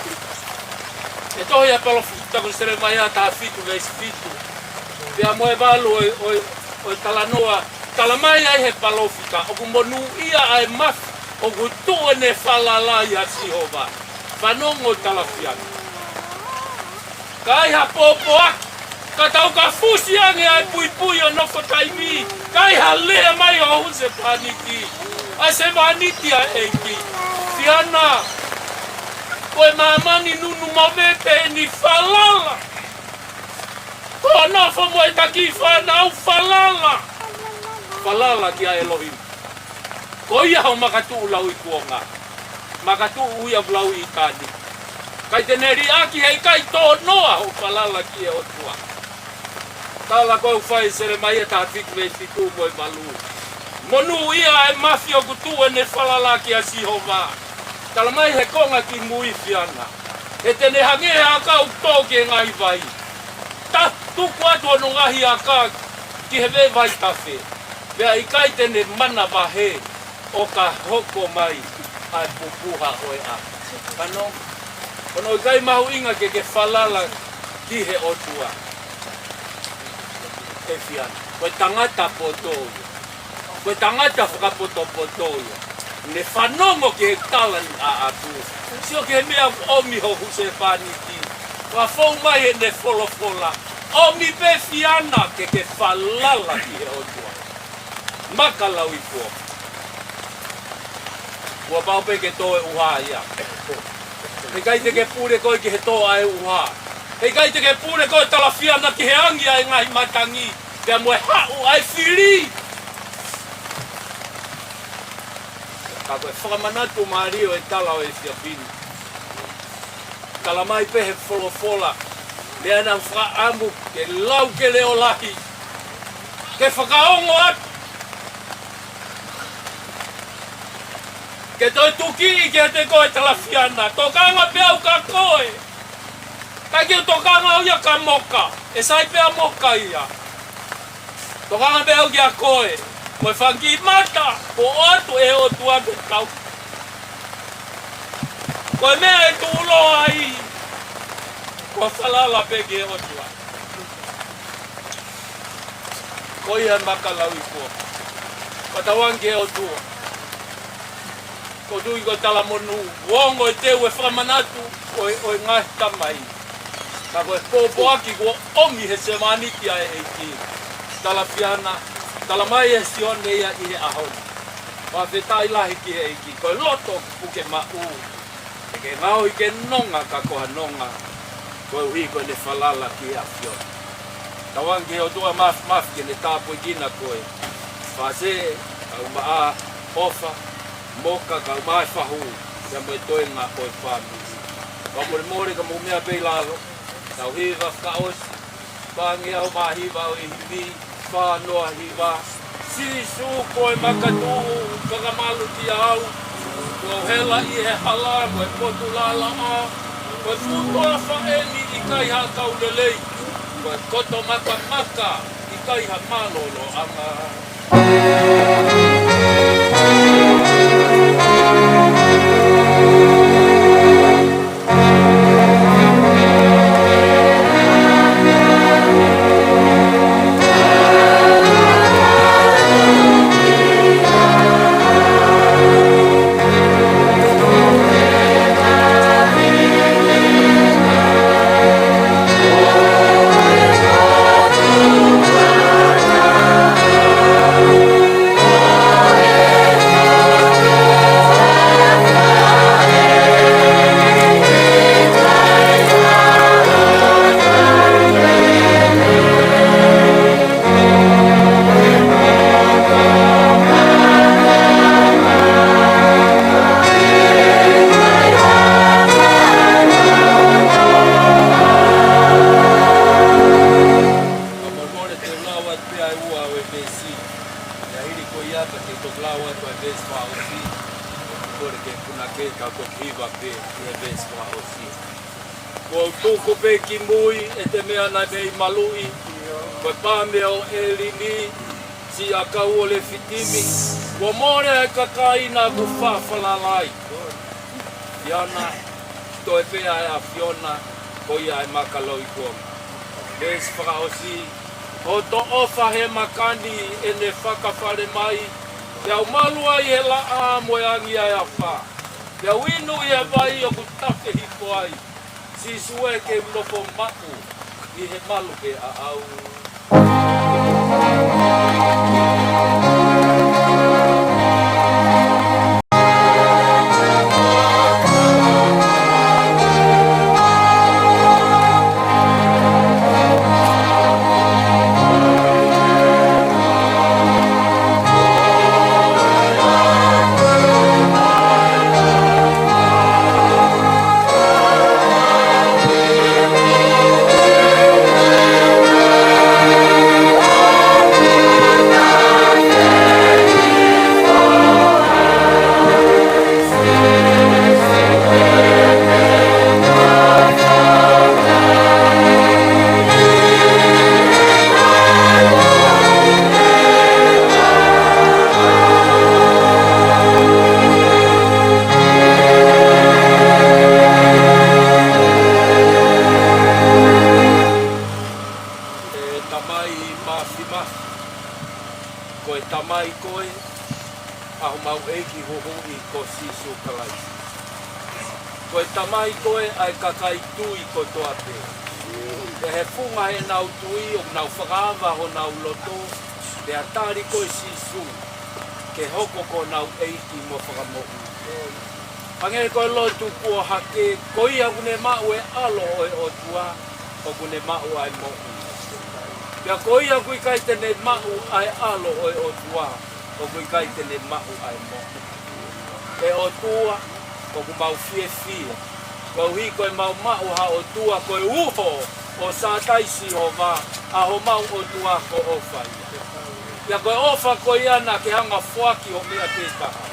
ʻE tohi ʻa e palōfita ko Selemaia taha fitu veesi fitu. Pea mo e valu ʻo e, ʻo e, ʻo e talanoa, tala mai ai he palōfita, ʻoku monūʻia ʻa e mafi ʻoku tuʻu ʻene falala ʻia Sihova. Fanongo tala Fiana. Ka ai ha pōpoaki, ka tau ka fusi ange ʻa e puipui ʻo nofo taimi, ka ai ha lea mai ʻo husepāniti, ʻa e sevāniti ʻa e ʻEiki. Fiana, ko e māmani nunu mavete ʻeni, falala. Ko e nofo mo e taki fānau, falala. Falala kia ʻElohimi. Ko ia ho makatuʻu lauikuonga. Makatuʻu ia ʻoku lauiʻi tani. ʻIkai te ne liʻaki, heʻikai tō noa hoʻo falala ki he ʻOtua. Tala ko ē ʻoku fai ʻe Selemaia taha fitu veesi fitu mo e valu. Monūʻia ʻa e mafi ʻoku tuʻu ʻene falala kia Sihova. Tala mai he konga kimui Fiana. He te ne hangē ha aka ʻoku tō ki he ngaahi vai. Ta tuku atu hono ngaahi aka ki he veʻe vaitafe. Pea ʻikai te ne manavahē ʻo ka hoko mai ʻa e pupuha ʻo e ʻaho. Kano, ko hono ʻikai mahuʻinga ke ke falala ki he ʻOtua. ʻE Fiana, ko e tangata poto ia. Ko e tangata fakapotopoto ia. Ne fanongo ki he tala ni ʻaʻaku. Sio ki he meʻa ʻoku ʻomi ho husepāniti. Fakafou mai heʻene folofola. ʻOmi pē Fiana ke ke falala ki he ʻOtua. Maka lauikuonga. Kuo pau pē ke tō e ʻuha ia. Heʻikai te ke pule koe ki he tō ʻa e ʻuha. Heʻikai te ke pule koe tala Fiana ki he angi ʻa e ngaahi matangi. Pea mo e haʻu ʻa e fili. Ka ko e fakamanatu mālie ʻo e tala ʻo e efiafi ni. Tala mai pē he folofola, meʻa naʻa ku fakaʻamu ke lau ke leʻo lahi, ke fakaongo atu, ke toe tukiʻi kiate koe tala Fiana, tokanga pē au kia koe. ʻIkai ke u tokanga au ia kia Moka, ʻe sai pē ʻa Moka ia. Tokanga pē au kia koe, ko e fanga kiʻi mata kuo ʻoatu ʻe he ʻOtua ke tau. Ko e meʻa ʻe tuʻuloa ai, ko e falala pē ki he ʻOtua. Ko ia e maka lauikuonga. Fakatauange ki he ʻOtua. Ko e tui ko e talamonū, ongo e teu e fakamanatu ʻo e, ʻo e ngaahi tamai. Ka ko e pōpoaki kuo ʻomi he sevāniti ʻa e ʻEiki. Tala Fiana, tala mai ʻe Sione ia ʻi he ʻaho ni. Fakafetaʻi lahi ki he ʻEiki, ko e loto puke maʻu. Te ke ngaohi ke nonga ka ko ha nonga, koeʻuhi ko ʻene falala ki he ʻAfiona. Tauange ki he ʻOtua Māfimafi ke ne tāpuekina koe. Fase, kau maʻa, ʻOfa, Moka, kau maʻa e fahu, ia mo e toenga ʻo e fāmili. Fakamolemole ka mou meʻa pē ʻi lalo, tau hiva fakaʻosi, fāngeau mā hiva ʻo e hivi, fā noa hiva. Sīsū ko e makatuʻu, fakamaluʻi au, kuo u hela ʻi he hala mo e potu lalaʻā, ko e fuʻu toafa eni ʻikai ha kau lelei, ko e koto makamaka ʻikai ha mālōlōʻanga. Fakaʻosi. Kuo u tuku pē ki mui ʻete meʻa naʻe mei maluʻi, ko e pā meʻa ʻo ʻElini, siʻa kau ʻo Lefitimi, kuo mole ʻa e kakai naʻa ku fafalalai. ʻIa naʻe toe pē ʻa e ʻAfiona, ko ia ʻa e maka lauikuonga. Veesi fakaʻosi, ʻo toʻofa he maka ni ʻene fakafale mai, pea u malu ai he laʻā mo e angi ʻa e afā. Pea u inu ʻi he vai ʻoku tafe hifo ai. Sīsū ē, ke u nofo maʻu ʻi he malu pē ʻaʻau. ʻE Tamai Mafimafi, ko e Tamai koe ʻa homau ʻEiki Huhuʻi ko Sīsū Kalaisi. Ko e Tamai koe ʻa e kakai tui kotoa pē. Pea he funga ʻenau tui ʻoku nau fakaava honau loto, pea tali koe Sīsū ke hoko ko honau ʻEiki mo Fakamoʻui. Hangē ko e lotu kuo hake, ko ia ʻoku ne maʻu e ʻAlo ʻo e ʻOtua, ʻoku ne maʻu ʻa e moʻui. Pea ko ia ʻoku ʻikai te ne maʻu ʻa e ʻAlo ʻo e ʻOtua, ʻoku ʻikai te ne maʻu ʻa e moʻui. ʻE ʻOtua, ʻoku mau fiefia koeʻuhi ko ʻemau maʻu ha ʻOtua ko e uho ʻo Sātai Sihova, ʻa homau ʻOtua ko ʻOfa ia. Pea ko e ʻofa ko ia naʻa ke hanga foaki ho meʻa pē taha,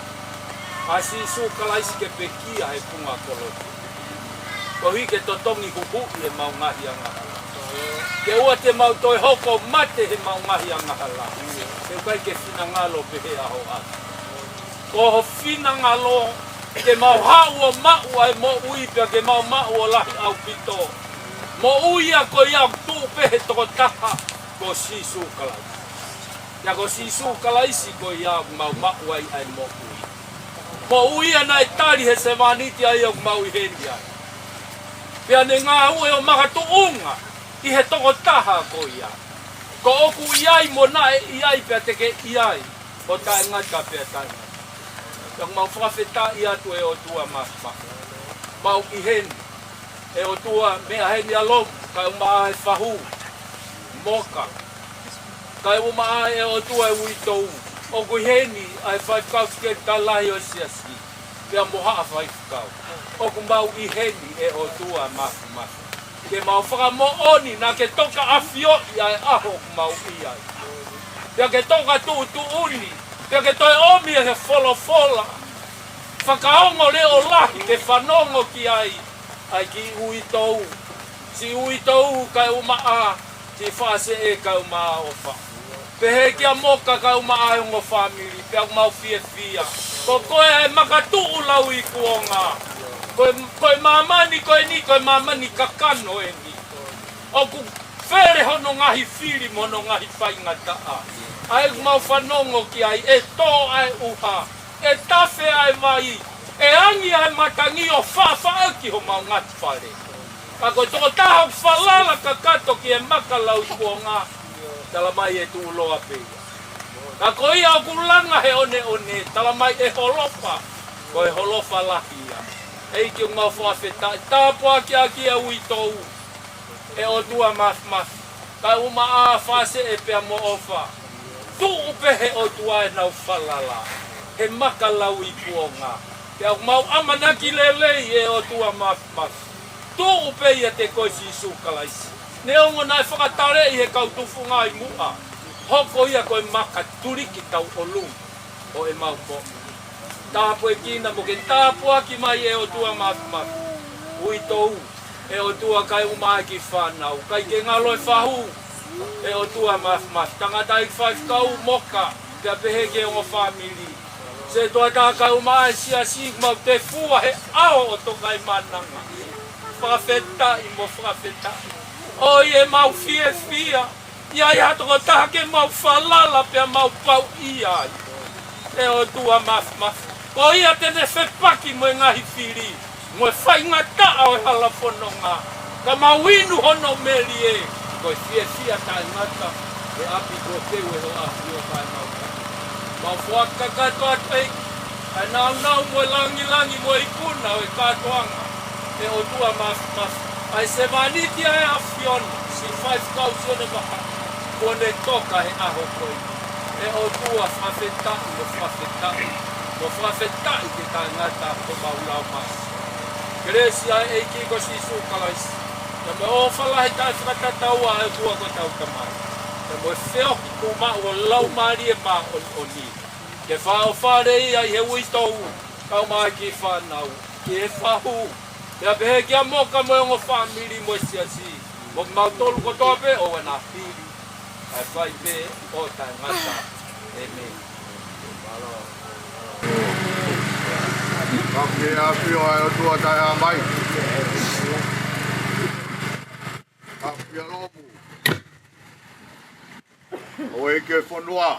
ʻa Sīsū Kalaisi, ke pekia he funga kolosi, koeʻuhi ke totongi huhuʻi ʻemau ngaahi angahala. Ke ʻoua te mau toe hoko ʻo mate heʻemau ngaahi angahala, he ʻoku ʻikai ke finangalo pehē ʻa ho ʻAlo. Ko ho finangalo ke mau haʻu ʻo maʻu ʻa e moʻui, pea ke mau maʻu ʻo lahi ʻaupito. Moʻui ia ko ia ʻoku tuʻu pē he tokotaha ko Sīsū Kalaisi. Pea ko Sīsū Kalaisi ko ia ʻoku mau maʻu ai ʻa e moʻui. Moʻui ia naʻe tali he sevāniti ʻa ia ʻoku mau ʻi heni ai. Pea ne ngāue ʻo makatuʻunga ʻi he tokotaha ko ia. Ko ʻoku ʻi ai mo naʻe ʻi ai pea te ke ʻi ai, ʻo taʻengata pea taʻengata. Pea ʻoku mau fakafetaʻi atu ʻe ʻOtua Mafimafi. Mau ʻi heni, ʻe ʻOtua, meʻa heni ʻa Lomu, kae ʻumaʻā e fahu, Moka, kae ʻumaʻā ʻe ʻOtua e uitou. ʻOku ʻi heni ʻa e faifekau sikelitali lahi ʻo e siasi, pea mo haʻa faifekau. ʻOku mau ʻi heni, ʻe ʻOtua Mafimafi, ke mau fakamoʻoni naʻa ke toka ʻafioʻi ʻa e ʻaho ʻoku mau ʻi ai. Pea ke toka tuʻutuʻuni, pea ke toe ʻomi ʻa e folofola fakaongo leʻo lahi ke fanongo ki ai ʻa e kiʻi uitou, siʻi uitou kae ʻumaʻā siʻi faʻaseʻe kae ʻumaʻā ʻofa. Pehē kia Moka kae ʻumaʻā e ongo fāmili, pea ʻoku mau fiefia. Ko koe ʻa e makatuʻu lauikuonga. Ko e, ko e māmani ko eni, ko e māmani kakano eni. ʻOku fele hono ngaahi fili mo hono ngaahi faingataʻa. ʻA ia ʻoku mau fanongo ki ai, ʻe tō ʻa e ʻuha, ʻe tafe ʻa e vai, ʻe angi ʻa e matangi ʻo faʻafaʻaki homau ngaahi fale. Ka ko e tokotaha ʻoku falala kakato ki he maka lauikuonga, talamai ʻe tuʻuloa pē ia. Ka ko ia ʻoku langa he ʻoneʻone, talamai ʻe holofa, ko e holofa lahi ia. ʻEiki, ʻoku mau fakafetaʻi, tāpuakiʻaki ʻa e uitou, ʻe ʻOtua Mafimafi, kae ʻumaʻā faʻaseʻe pea mo ʻofa. Tuʻu pē, ʻe ʻOtua, ʻenau falala he maka lauikuonga. Pea ʻoku mau ʻamanaki lelei, ʻe ʻOtua Mafimafi, tuʻu pē ʻiate koe Sīsū Kalaisi. Neongo naʻe fakataleʻi he kau tufunga ʻi muʻa, hoko ia ko e maka tuliki tauʻolunga ʻo ʻemau moʻui. Tāpuekina mo ke tāpuaki mai, ʻe ʻOtua Mafimafi, uitou, ʻe ʻOtua, kae ʻumaʻā e kiʻi fānau. ʻIkai ke ngalo e fahu, ʻe ʻOtua Māfimafi. Tangataʻeiki faifekau Moka, pea pehē ki he ongo fāmili. Sētuata, kae ʻumaʻā e siasi, mau tefua he ʻaho ʻo Tokaimaʻananga. Fakafetaʻi mo fakafetaʻi. ʻOi, ʻemau fiefia. ʻI ai ha tokotaha ke mau falala pea mau pauʻia ai. ʻE ʻOtua Māfimafi, ko ia te ne fepaki mo e ngaahi fili mo e faingataʻa ʻo e hala fononga, ka mau inu hono melie. Ko e fiefia taʻengata ʻi he ʻapi kuo teu ʻe ho ʻAfio, kae mau ka mau foaki kakato atu, ʻEiki, ʻa e nāunau mo e langilangi mo e ikuna ʻo e kātoanga, ʻe ʻOtua Māfimafi, ʻa e sevāniti ʻa e ʻAfiona, siʻi Faifekau Sione Vaka, kuo ne toka he ʻaho ko eni. ʻE ʻOtua, fakafetaʻi mo fakafetaʻi mo fakafetaʻi ke taʻengata homau lau masi. Kelesi ʻa e ʻEiki ko Sīsū Kalaisi, pea mo e ʻofa lahi taʻefakatataua ʻa e ʻOtua ko hotau Tamai, pea mo e feohi kuo maʻu ʻo e Laumālie Māʻoniʻoni, ke fāʻofale ia ʻi he uitou, kae ʻumaʻā e kiʻi fānau, ki he fahu, pea pehē kia Moka mo e ongo fāmili mo e siasi, mo kimautolu kotoa pē ʻoku na fili, kae fai pē ʻo taʻengata. ʻĒmeni. Ka ke ʻafio ʻa e ʻOtua taʻeʻaomai. Ka ke ʻaloʻofa ʻo e ʻEiki ʻo e fonua.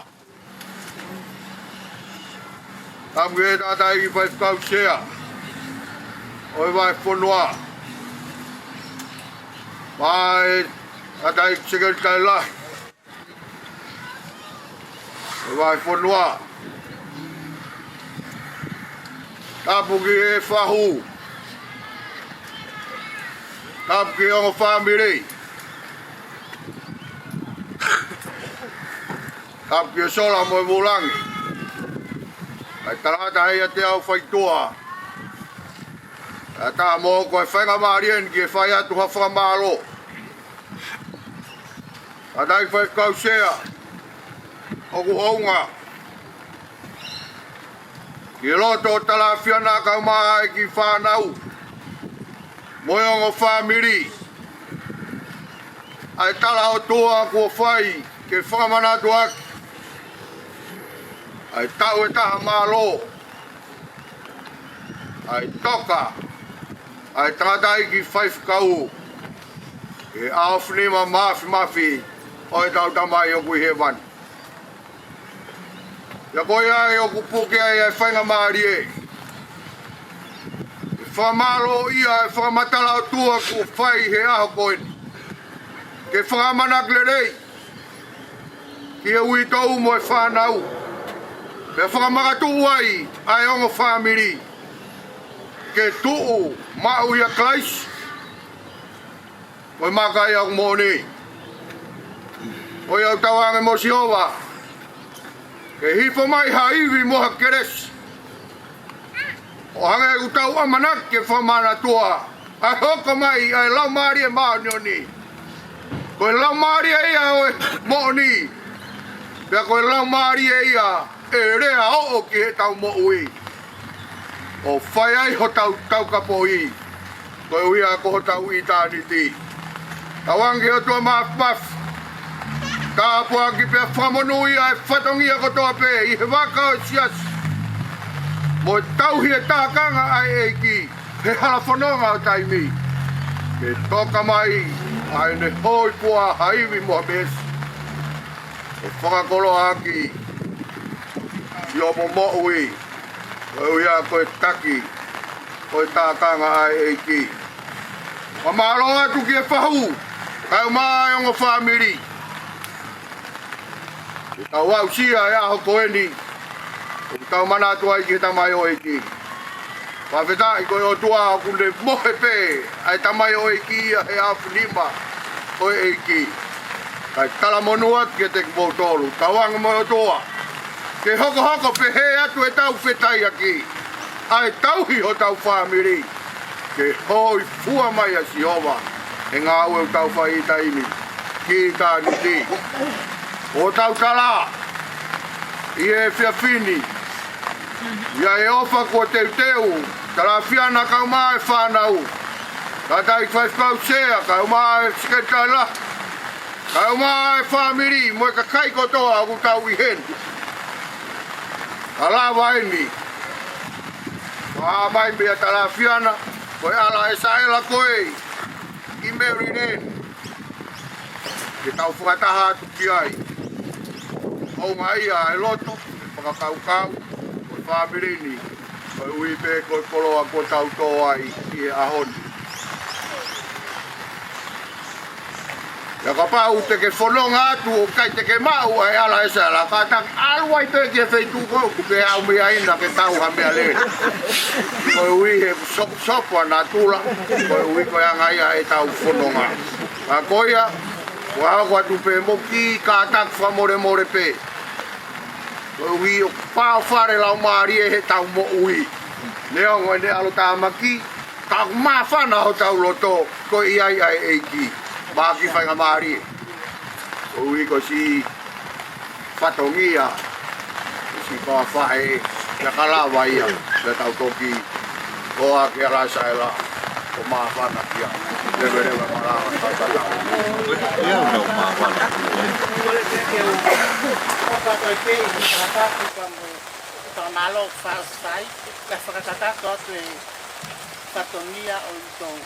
Tapu ki he tangataʻeiki faifekau sea ʻo e vahefonua, mo e tangataʻeiki sekelitali lahi ʻo e vahefonua. Tapu ki he fahu. Tapu ki he ongo fāmili. Tapu ki he sola mo e vūlangi. Kae talangata ʻiate au faitoʻo, ʻa e tā mo ko e faingamālie eni ke fai atu ha fakamālō. Tangataʻeiki faifekau sea, ʻoku hounga ki he loto ʻo Talafiana kae ʻumaʻā e kiʻi fānau mo e ongo fāmili, ʻa e tala ʻOtua kuo fai ke fakamanatu ʻaki ʻa e taʻu ʻe taha mālō ʻa e toka ʻa e tangataʻeiki faifekau ʻi he ʻaofinima māfimafi ʻo ʻetau Tamai ʻoku ʻi hēvani. Pea ko ia ai ʻoku puke ai ʻa e faingamālie ke fakamālōʻia e fakamatala ʻOtua kuo fai he ʻaho ko eni, ke fakamanatu lelei ki he uitou mo e fānau, pea fakamakatuʻu ai ʻa e ongo fāmili ke tuʻu maʻu ʻia Kalaisi, ko e maka ia ʻoku moʻoni. ʻOi, ʻoku tauange mo Sihova ke hifo mai ha ivi mo ha kelesi, ʻo hangē ʻoku tau ʻamanaki ke fakamanatua ʻa e hoko mai ʻa e Laumālie Māʻoniʻoni. Ko e laumālie ia ʻo e moʻoni, pea ko e laumālie ia ʻe lea ʻoʻo ki heʻetau moʻui, ʻo fai ai hotau taukapoʻi koeʻuhi ko hotau ʻitāniti. Tauange ki he ʻOtua Māfimafi, tāpuaki pea fakamonūʻia e fatongia kotoa pē ʻi he vaka ʻo e siasi, mo e tauhi e tākanga ʻa e ʻEiki he hala fononga ʻo taimi, ke toka mai ʻa ʻene hōifua ha ivi mo ha meesi, ʻo fakakoloa ʻaki siʻomo moʻui koeʻuhi ko e taki ʻo e tākanga ʻa e ʻEiki. Fakamālō atu ki he fahu kae ʻumaʻā e ongo fāmili, ke tau aʻusia e ʻaho ko eni ʻoku tau manatu ai ki he tamaioʻeiki. Fakafetaʻi ko e ʻOtua ʻoku ne mohe pē ʻa e tamaioʻeiki ia he ʻaofinima ʻo e ʻEiki. Kae talamonū atu kiate kimoutolu, tauange mo e ʻOtua ke hokohoko pehē atu ʻetau fetaiaki, ʻa e tauhi hotau fāmili, ke hōifua mai ʻa Sihova he ngāue ʻoku tau fai ʻi taimi ki ʻitāniti. ʻOku tau tala ʻi he efiafi ni, ʻi he ʻofa kuo teuteu, Talafiana kae ʻumaʻā e fānau, Kātaki Faifekau Sea, kae ʻumaʻā e Sekelitali Lahi, kae ʻumaʻā e fāmili mo e kakai kotoa ʻoku tau ʻi heni. Ka lava eni, ʻo hā mai mei ʻAtalafiana, ko e ʻAlaesaela ko ē ʻi Maryland. Ke tau fakataha atu ki ai. ʻOku ngaahi ʻa e loto, fakakaukau, ko e fāmili ni, koeʻuhi pē ko e koloa kuo tau tō ai ʻi he ʻaho ni. ʻIo kapau te ke fononga atu ʻoku ʻikai te ke maʻu ʻa e ʻAlaesaela, kātaki ʻalu ai pē ki he feituʻu ko ē ʻoku ke haʻumia ai na ke tau ha meʻalele. Koeʻuhi he soposopo ʻa natula, koeʻuhi ko e anga ia ʻetau fononga. Ka ko ia, ʻoku hoko atu pē mo e kiʻi kātaki fakamolemole pē. Koeʻuhi ʻoku pau fale laumālie heʻetau moʻui. Neongo ʻene ʻalotāmaki, ka ʻoku māfana hotau loto, ko e ʻi ai ʻa e ʻEiki. Mahaki faingamālie. Koeʻuhi ko e siʻi fatongia, siʻi kau faʻē, ia ka lava ia, pea tau toki ʻohake ʻAlaesaela, ʻo māfana ki ai. Leveleva malava, tau tatau. Ia, ʻo māfana ki ai. Fakamālō, faʻa sai, ka fakataha atu e fatongia ʻo e ʻutou.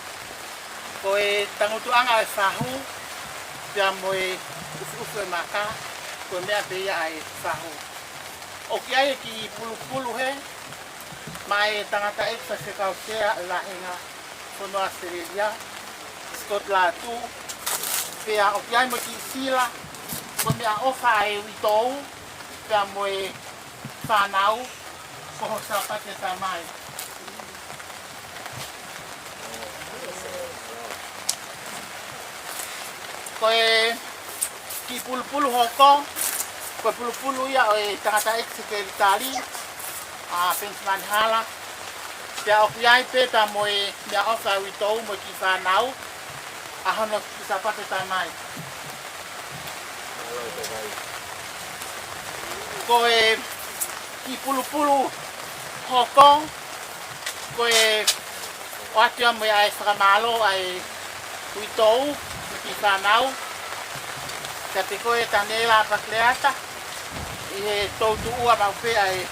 Ko e tangutuʻanga e fahu, pea mo e ʻufiʻufi e maka, ko e meʻa pē ia ʻa e fahu. ʻOku ʻi ai e kiʻi pulupulu hē, maʻa e tangataʻeiki Faifekau Sea Lahenga, Fono ʻAositelēlia, Scott Latu, pea ʻoku ʻi ai mo e kiʻi sila, ko e meʻaʻofa ʻa e uitou, pea mo e fānau, ko ho Sāpate Tamai. Ko e kiʻi pulupulu hoko, ko e pulupulu ia ʻo e tangataʻeiki Sekelitali, ʻa Penisimani Hala, pea ʻoku ʻi ai pē pea mo e meʻaʻofa ʻa e uitou mo e kiʻi fānau, ʻa hono kiʻi Sāpate Tamai. Ko e kiʻi pulupulu hoko, ko e ʻoatu ia mo e ʻa e fakamālō ʻa e uitou, mo e kiʻi fānau, kiate koe Taniela Pakleata, ʻi he toutuʻua maʻu pē ʻa e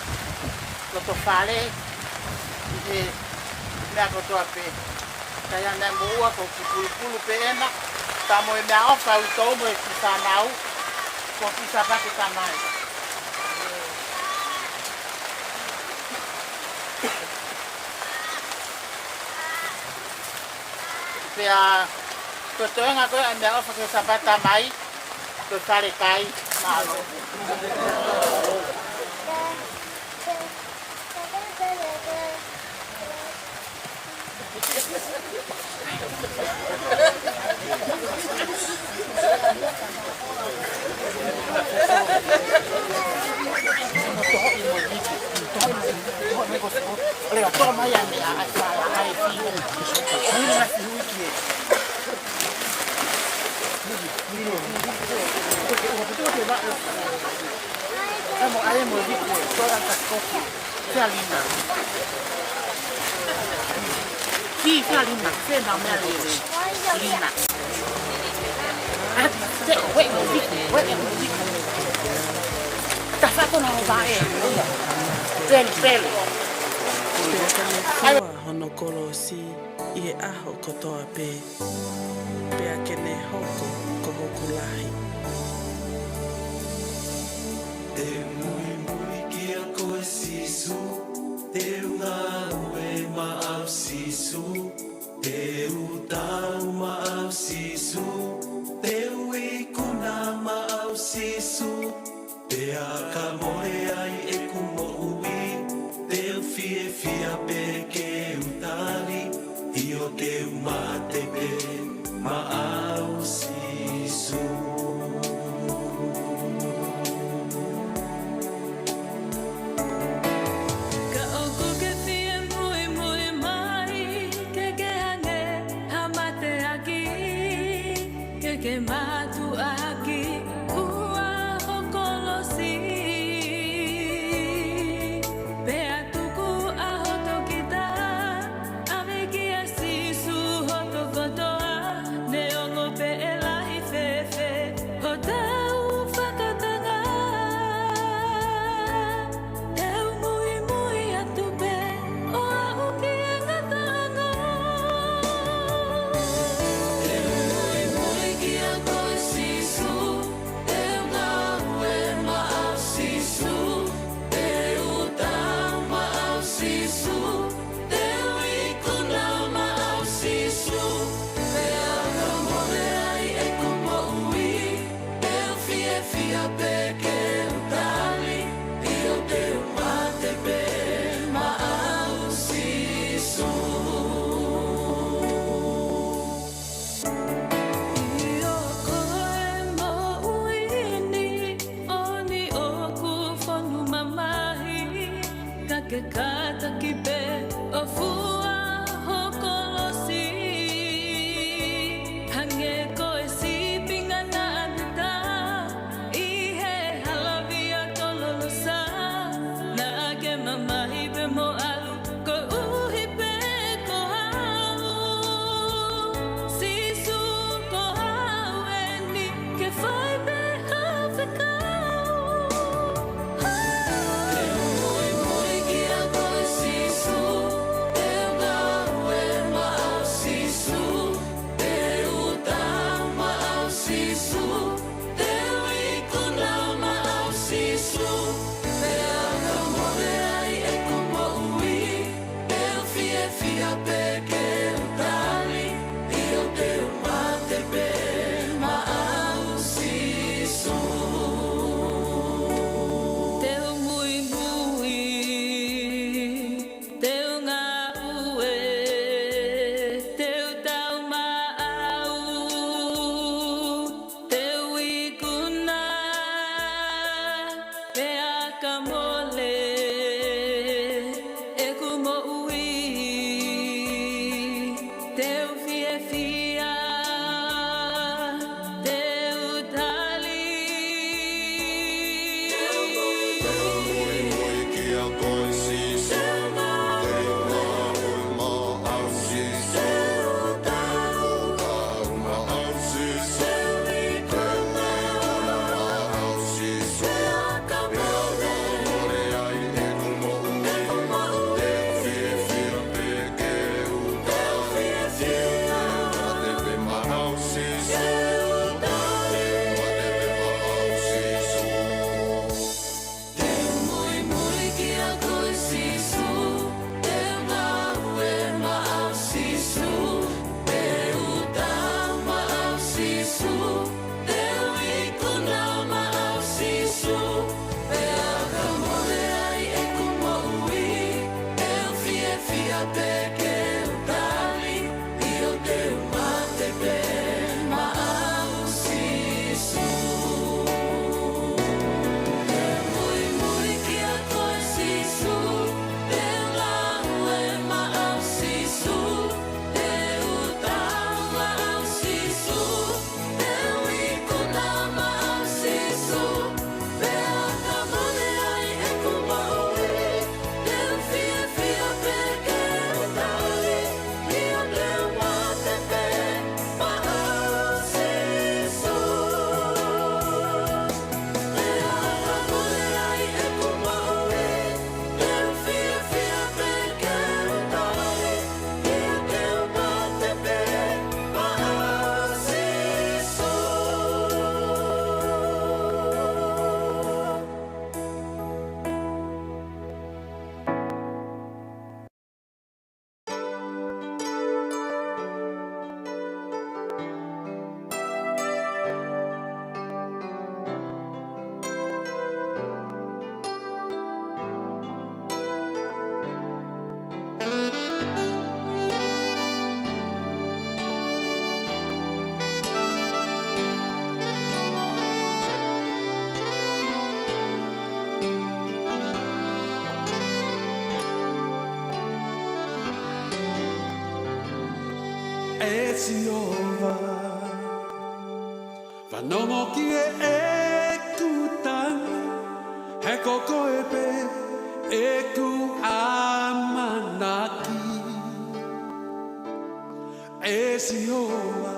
loto fale, ʻi he meʻa kotoa pē. Ka ia naʻe moʻua ko e kiʻi pulupulu pē ena, pea mo e meʻaʻofa ʻa e uitou mo e kiʻi fānau, ko e kiʻi Sāpate Tamai. Pea, ko e toenga ko ē ʻa e meʻaʻofa ki he Sāpate Tamai, ko e falekai, mālō. Fea lina. Ki fea lina, fea nau meʻa lele. Lina. ʻAi, te, wait, mo Viki, wait, mo Viki. Ta fato na o vaʻe. Pele, pele. ʻAi, hono kolosi ʻi he ʻaho kotoa pē, pea ke ne hoko ko hoku lahi. Te u muimui kia koe Sīsū, te u ngāue maʻau Sīsū, te u tau maʻau Sīsū, te u ikuna maʻau Sīsū, pea ka mole ai ʻeku moʻui, te u fiefia pē ke u tali, ʻio te u mate pē maʻau Sīsū. Ka ʻoku ke fie muimui mai, ke ke hangē ha mateaki, ke ke mātuʻaki ua ho kolosi. Pea tuku ʻa hoto kita, ʻave kia Sīsū hoto Fiefia te u tali. Te u muimui kia koe Sīsū. Te u maʻu ʻemau Sīsū. Te u maʻu ʻemau Sīsū. Te u maʻu ʻemau Sīsū. Te u ikuna maʻau Sīsū, pea ka mole ai ʻeku moʻui, te u fiefia pē ke u tali, ʻio te u mate pē maʻau Sīsū. Te u muimui kia koe Sīsū, te u ngāue maʻau Sīsū, te u tau maʻau Sīsū, te u ikuna maʻau Sīsū, pea ka mole ai ʻeku moʻui, te u fiefia pē ke u tali, ʻio te u mate pē maʻau Sīsū. Pea ka mole ai ʻeku moʻui, te u fiefia pē ke u tali, ʻio te u mate pē maʻau Sīsū. ʻE Sihova, fanongo ki heʻeku tali, he ko koe pē ʻeku ʻamanaki. ʻE Sihova,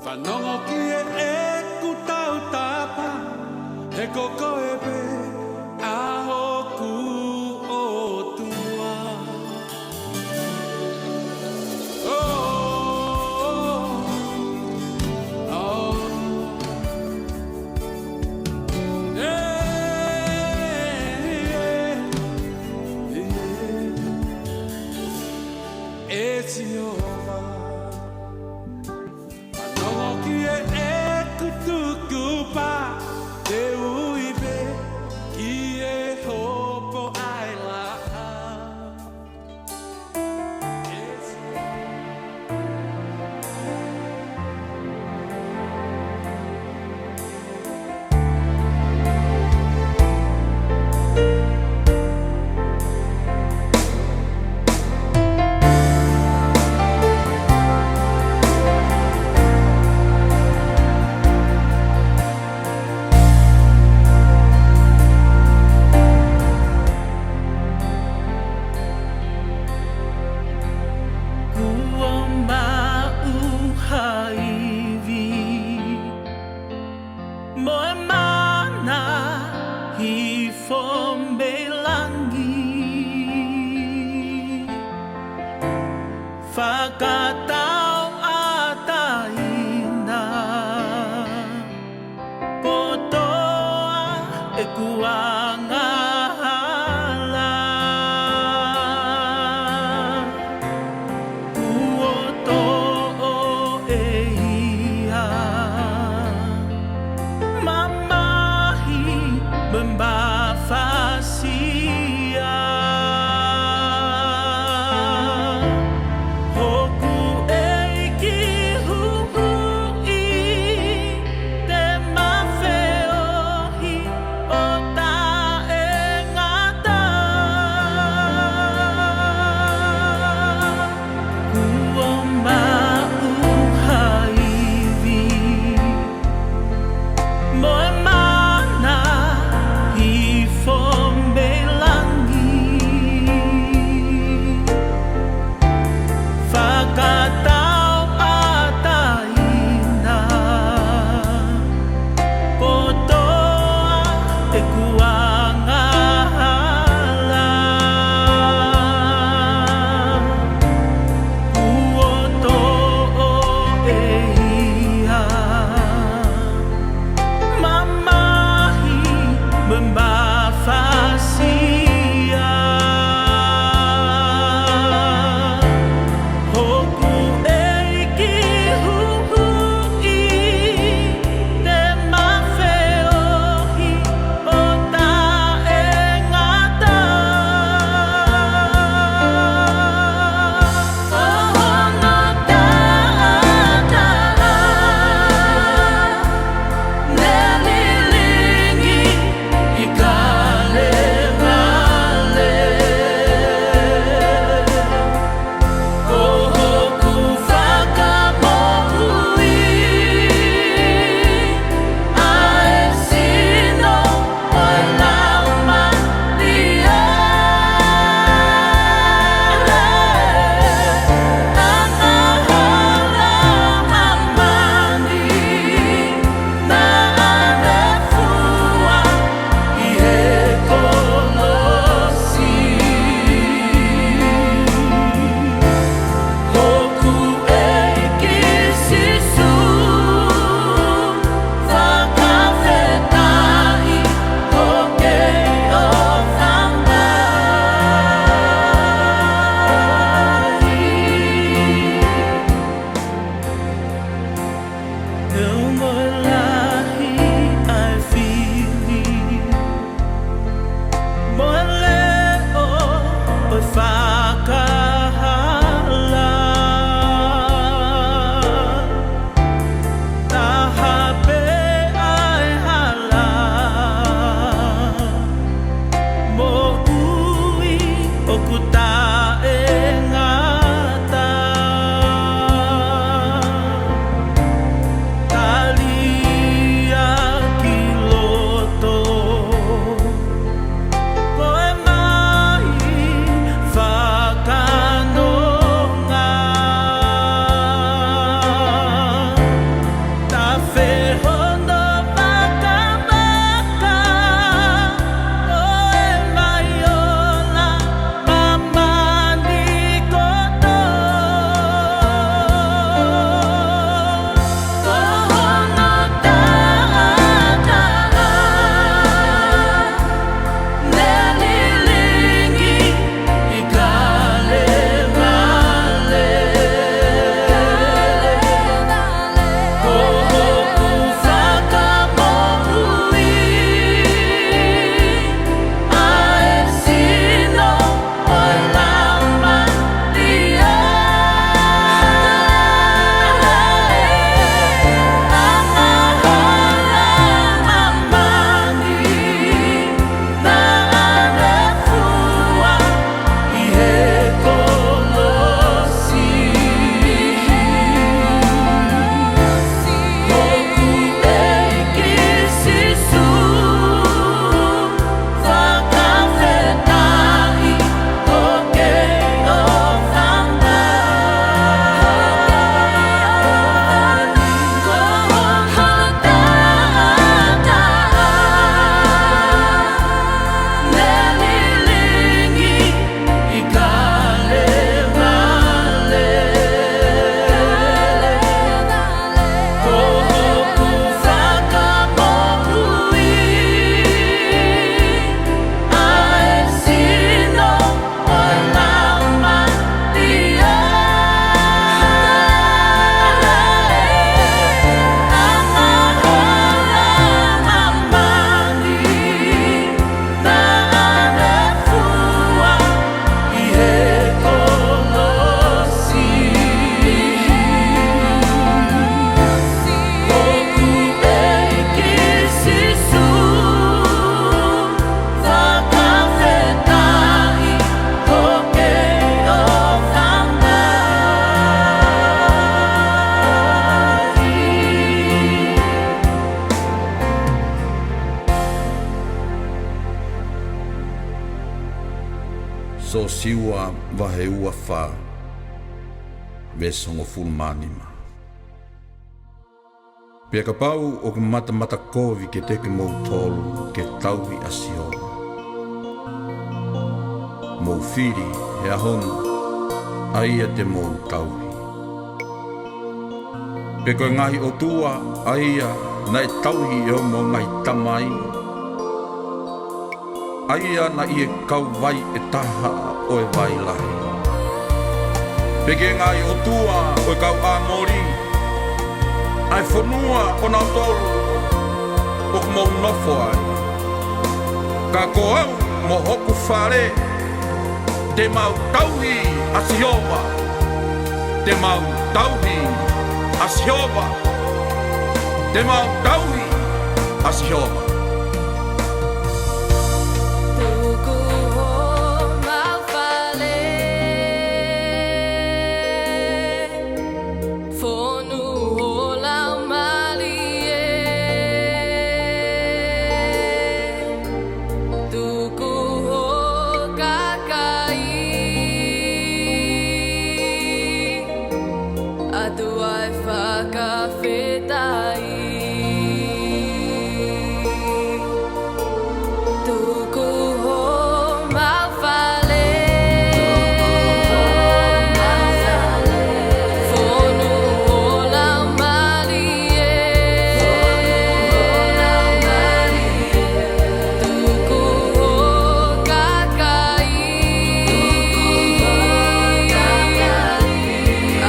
fanongo ki heʻeku tautapa, he ko koe pē ʻa hoku ʻOtua. Oh, oh, oh. Yeah, yeah, yeah. ʻE Sihova, fanongo ki heʻeku tukupā, te u ui pē ki he hopo ʻa e laʻā. Kuo maʻu ha ivi mo e mana hifo mei langi. Fakatauʻatāina kotoa ʻeku angahala. Kuo toʻo ʻe ia mamahi mo e mafasia. Hoku ʻe Siua vahe ua fā, veesi hongofulu mā nima. Pea kapau ʻoku matamata kovi kiate kimoutolu ke tauhi ʻa Sihova, mou fili he ʻaho ni ʻa ia te mou tauhi. Pe ko e ngaahi ʻotua ʻa ia naʻe tauhi ʻe hoʻomou ngaahi tamai, ʻa ia naʻe ʻi he kauvai ʻe taha ʻo e vai lahi. Pe ki he ngaahi ʻotua ʻo e kau ʻAmoli, ʻa e fonua ʻonautolu ʻoku mou nofo ai. Ka ko au mo hoku fale, te mau tauhi ʻa Sihova. Te mau tauhi ʻa Sihova. Te mau tauhi ʻa Sihova. Tuku homau fale, fonu ho Laumālie. Tuku ho kakai, ʻOtua ʻe fakafetaʻi. Tuku homau fale, fonu ho Laumālie. Tuku ho kakai,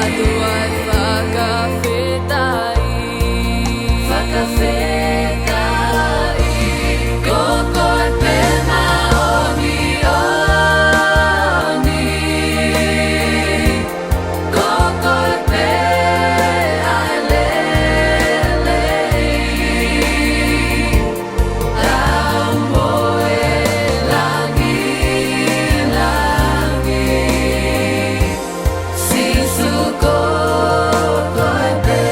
ʻOtua ʻe fakafetaʻi. Fakafetaʻi. Ko koe pē māʻoniʻoni. Ko koe pē ʻa e lelei, ʻa e moʻui langilangi. Sīsū, ko koe pē.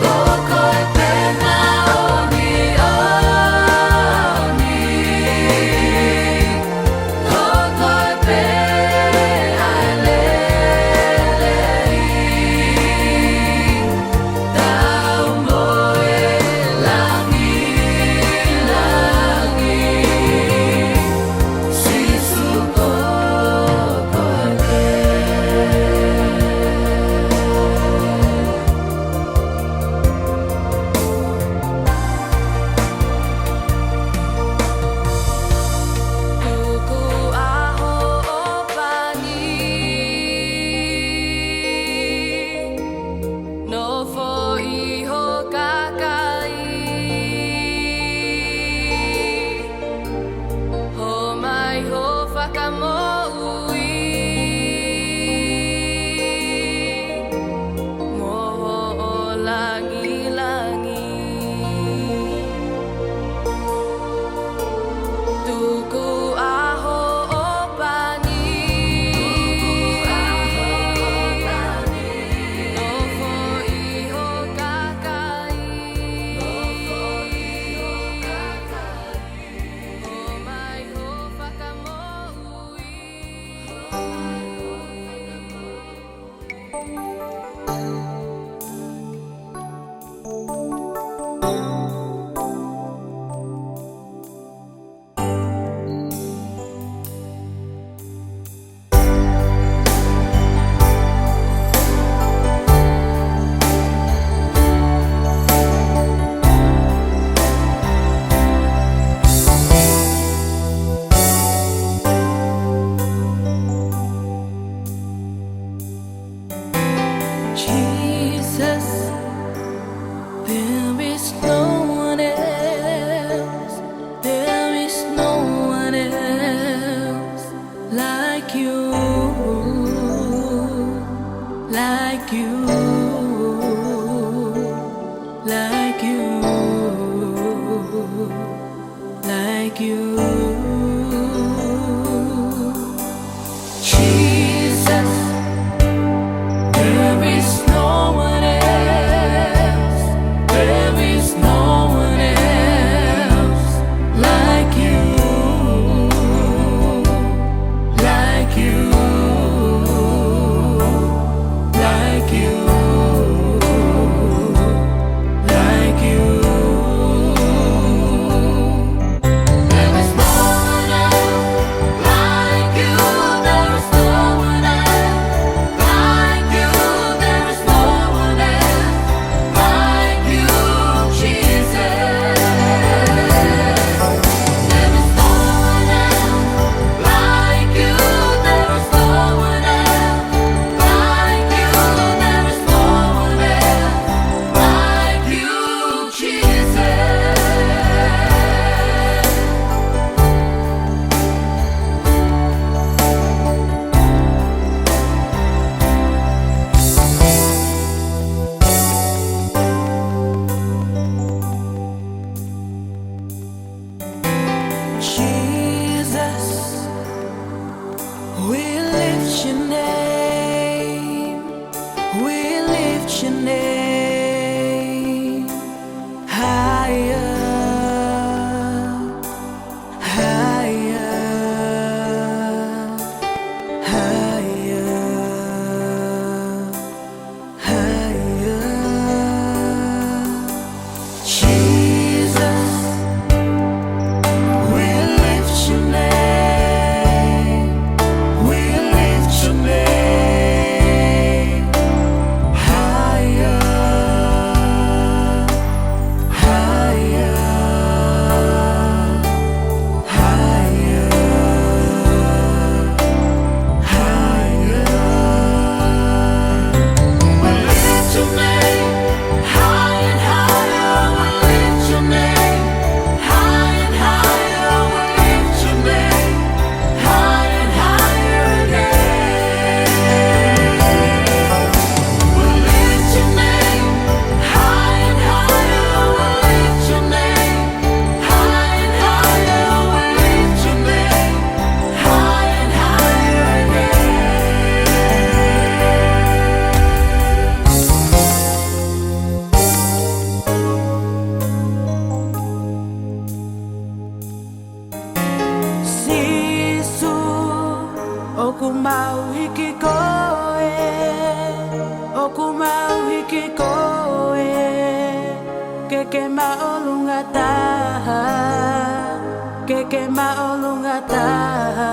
Ko koe pē māʻoniʻoni. Ko koe pē ʻa e lelei, tau moʻui langilangi. Sīsū, ko koe pē. Tuku ʻa hoʻo pani, nofo ʻi ho kakai. Hō mai ho fakamoʻui mo hoʻo langilangi. Tuku ʻa hoʻo pani, nofo ʻi ho kakai. Hō mai ho fakamoʻui. Jesus, there is no one else, there is no one else like you, like you, like you, like you. Jesus, there is no one else, there is no one else like you. We lift your name, we lift your name higher, higher, higher, higher. Jesus, we lift your name, we lift your name higher, higher, higher, higher. We lift your name high and higher. We lift your name high and higher. We lift your name high and higher again. We lift your name high and higher. We lift your name high and higher. We lift your name high and higher again. Sīsū, ʻoku mau hiki koe, ʻoku mau hiki koe, ke ke māʻolunga taha, ke ke māʻolunga taha,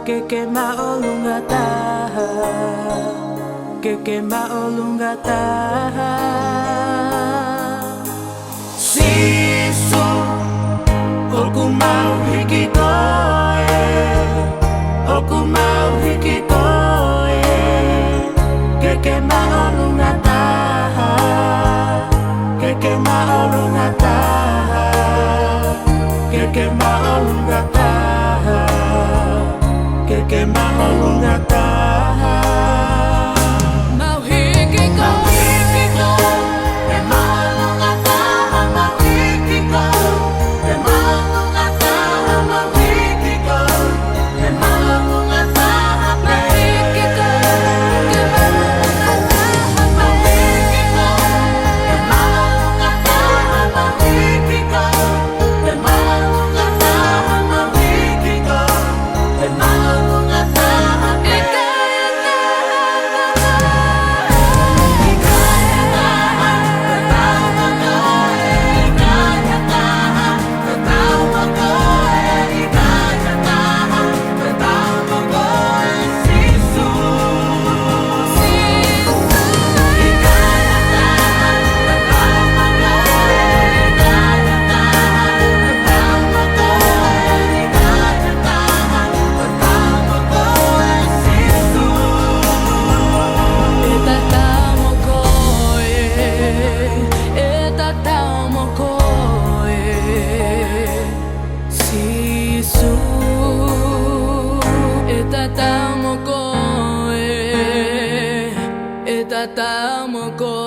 ke ke māʻolunga taha, ke ke māʻolunga taha. Sīsū, ʻoku mau hiki koe, ʻoku mau hiki koe, ke ke māʻolunga taha, ke ke māʻolunga taha, ke ke māʻolunga taha, ke ke māʻolunga taha. Mau hiki koe, mau hiki koe, ke māʻolunga taha, mau hiki koe, ke māʻolunga taha, mau hiki koe, ke māʻolunga taha, mau hiki koe, ke māʻolunga taha, mau hiki koe, ke māʻolunga taha, mau hiki koe, ke māʻolunga taha, mau hiki koe, ke māʻolunga taha, ke Sīsū, ʻe tatau mo koe, ʻe tatau mo koe.